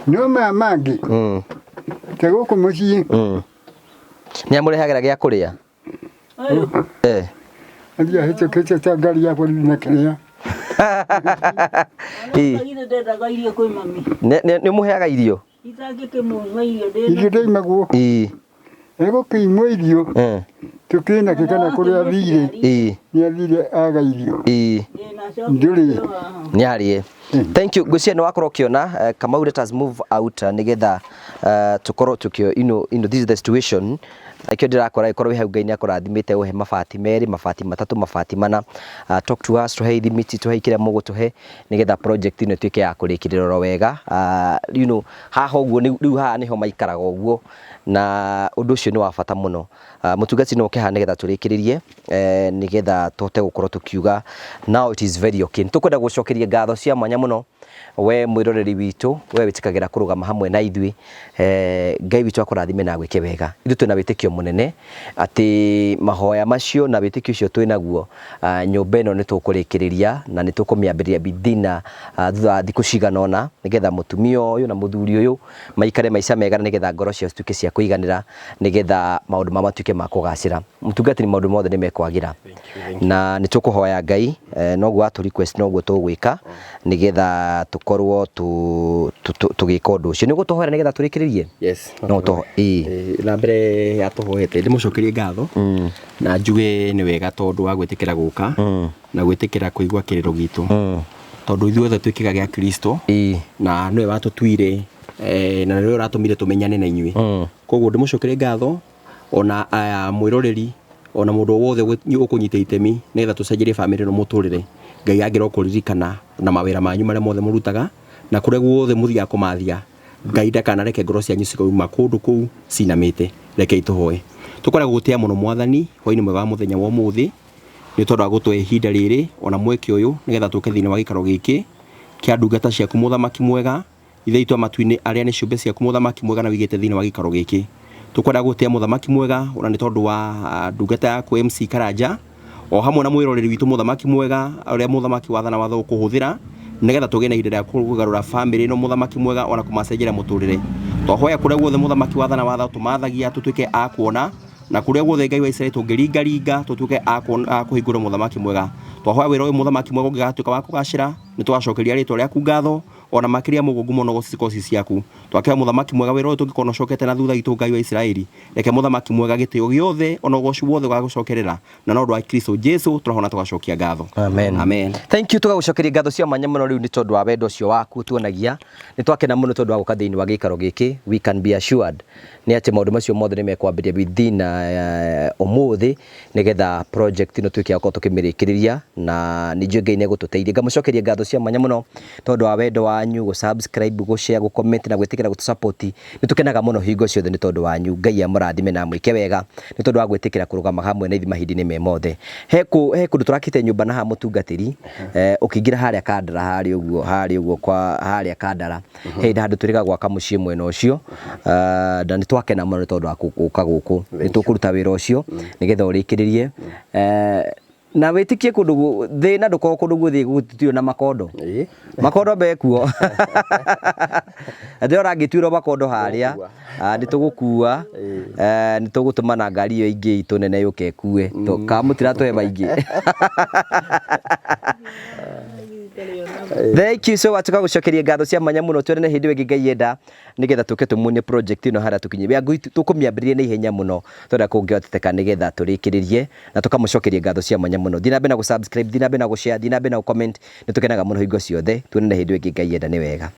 No maya mangĩ, ta gũkũ mũciĩ, Nĩ amũrehagĩra gĩa kũrĩa? Ũyũ. Athiĩ ahĩtũkĩte ta ngari yakwa na kĩrĩa. Githĩ ndendaga irio kwĩ mami? Nĩ ũmũheaga irio? Itangĩkĩmũima irio Irio ndĩna. ndaimagwo. Egũkĩimwo irio tũkĩnake kana kũrĩa athire. Nĩ athire aga irio. Ndũrĩ. Nĩ arĩe. Thank you. Ngwĩciria nĩ wakorwo ũkĩona. Kamau, let us move out, nĩgetha tũkorwo tũkĩo you know, this is the situation. Nakĩo ndĩrakora ĩkorwo wĩ hau, Ngai nĩ akũrathimĩte, ũhe mabati merĩ, mabati matatũ, mabati mana, talk to us, tũhe ithimiti, tũhe kĩrĩa mũgũtũhe nĩgetha project ĩno ĩtuĩke ya kũrĩkĩrĩra oro wega. Haha ũguo rĩu haha nĩho maikaraga ũguo, na ũndũ ũcio nĩ wa bata mũno. Mũtungati no oke haha nĩgetha tũrĩkĩrĩrie, nĩgetha tũhote gũkorwo tũkiuga now it is very okay. Nĩtũkwenda gũcokeria ngatho cia mwanya mũno we mwĩroreri witũ, we wĩtĩkagĩra kũrũgama hamwe na ithuĩ. Ngai witũ akũrathime na agwĩke wega. Ithuĩ twĩna wĩtĩkio mũnene atĩ mahoya macio na wĩtĩkio ũcio twĩnaguo, nyũmba ĩno nĩ tũkũrĩkĩrĩria na nĩ tũkũmĩambĩrĩria within thutha wa thikũ cigana ũna, nĩgetha mũtumia ũyũ na mũthuri ũyũ maikare maica mega, na nĩgetha ngoro ciao cituĩke cia kũiganĩra, nĩgetha maũndũ mao matuĩke ma kũgacĩra. Mũtungatĩri, maũndũ mothe nĩ mekwagĩra na nĩ tũkũhoya Ngai, noguo atũ request noguo tũgwĩka nĩgetha tũkorwo tũgĩka ũndũ ũcio. Nĩ ũgũtũhoera nĩgetha tũrĩkĩrĩrie? Yes. No tũho ĩĩ. Na mbere ya tũhoete, ndĩmũcokerie ngatho na njuge nĩ wega tondũ wa gwĩtĩkĩra gũka na gwĩtĩkĩra kũigua kĩrĩro gitũ, tondũ ithuothe twĩ kĩga gĩa Kristo na nĩwe watũtuire, na nĩwe ũratũmire tũmenyane na inyuĩ. Koguo ndĩmũcokerie ngatho, ona aya mwĩroreri, ona mũndũ o wothe ũkũnyita itemi nĩgetha tũcenjerie bamĩrĩ ĩno mũtũrĩre. Ngai angĩra kũririkana na mawĩra manyu marĩa mothe mũrutaga na kũrĩa guothe mũthiaga kũmathia. Ngai ndakanareke ngoro cianyu cikauma kũndũ kũu cinamĩte. Rekei tũhoe. Tũkoragwo gũtĩa mũno Mwathani hwainĩ mwega wa mũthenya wa ũmũthĩ, nĩ tondũ wa gũtũhe ihinda rĩrĩ ona mweke ũyũ nĩgetha tũke thĩinĩ wa gĩikaro gĩkĩ kĩa ndungata ciaku, mũthamaki mwega, Ithe witũ wa matu-inĩ, arĩa nĩ ciũmbe ciaku, mũthamaki mwega, na wĩigĩte thĩinĩ wa gĩikaro gĩkĩ. Tũkwenda gũtĩa, mũthamaki mwega, ona nĩ tondũ wa ndungata yaku MC Karanja o hamwe na mwĩroreri witũ, mũthamaki mwega, ũrĩa mũthamaki wathana watho ũkũhũthĩra. Nĩgetha tũgĩe na ihinda rĩa kũgarũra bamĩrĩ ĩno mũthamaki mwega ona kũmacenjeria mũtũrĩre. Twahoya kũrĩa guothe mũthamaki wathana watha tũmathagia tũtuĩke a kuona na kũrĩa guothe Ngai wa Isiraeli tũngĩringaringa tũtuĩke a kũhingũra mũthamaki mwega. Twahoya wĩra ũyũ mũthamaki mwega ũngĩgatuĩka wa kũgacĩra nĩ tũgacokeria rĩtwa rĩaku ngatho ona makĩria mũguo ngumo na ũgoci cikorwo ci ciaku. Twakĩhoya mũthamaki mwega wĩra ũyũ tũngĩkorwo ũcokete na thutha witũ Ngai wa Isiraeli reke mũthamaki mwega gĩtĩo gĩothe ona ũgoci wothe ũgagũcokerera na no ũndũ wa Kristo Jesu tũrahona tũgacokia ngatho. Amen. Amen. Thank you tugagucokeria ngatho cia mwanya muno riu ni tondu wa wendo ucio waku tuonagia ni twakena muno tondu wa guka thiini wa giikaro giki. We can be assured ni ati maundu macio mothe ni mekwambiria within umuthi nigetha project ino tuike ya gukorwo tukimirikiriria na ni njui Ngai ni egututeithia. Ngamucokeria ngatho cia mwanya muno tondu wa wendo wanyu gu subscribe gu share gu comment na gwitikira gutu support. Ni tukenaga muno hingo ciothe ni tondu wanyu. Ngai amurathime na amwike wega ni tondu wa gwitikira kurugama hamwe na ithuĩ mahinda-inĩ me mothe. He kũndũ tũrakĩte nyũmba na haha mũtungatĩri ũkĩingĩra harĩa Kandara harĩa ũguo harĩa ũguo kwa harĩa Kandara he handũ twĩrĩga gwaka mũciĩ mwena ũcio na nĩ twakena mũno nĩ tondũ wa gũka gũkũ. Nĩ tũkũruta wĩra ũcio nĩgetha ũrĩkĩrĩrie na wĩtĩkie kũndũ thĩna ndũkoragwo kũndũ guothe gũtirĩ na makondo. Makondo mekuo. Ndĩrona ngĩtuĩrwo makondo harĩa nĩ tũgũkua nĩ tũgũtũma na ngari ĩyo ĩngĩ itũ nene yũke ĩkue kana mũtiratũhe maingĩ. Thank you so much. Tũgagũcokeria ngatho cia mwanya mũno twĩrane hĩndĩ ĩyo ĩngĩ Ngai enda nĩgetha tũke tũmuonie project ĩno harĩa tũkinyie. We are going to tũkũmĩambĩrĩria na ihenya mũno tondũ kũngĩhotekeka nĩgetha tũrĩkĩrĩrie na tũkamũcokeria ngatho cia mwanya mũno. Thiĩ na mbere na gũ subscribe, thiĩ na mbere na gũ share, thiĩ na mbere na gũ comment. Nĩ tũkenaga mũno hingo ciothe. Tuonane hĩndĩ ĩyo ĩngĩ Ngai enda nĩ wega.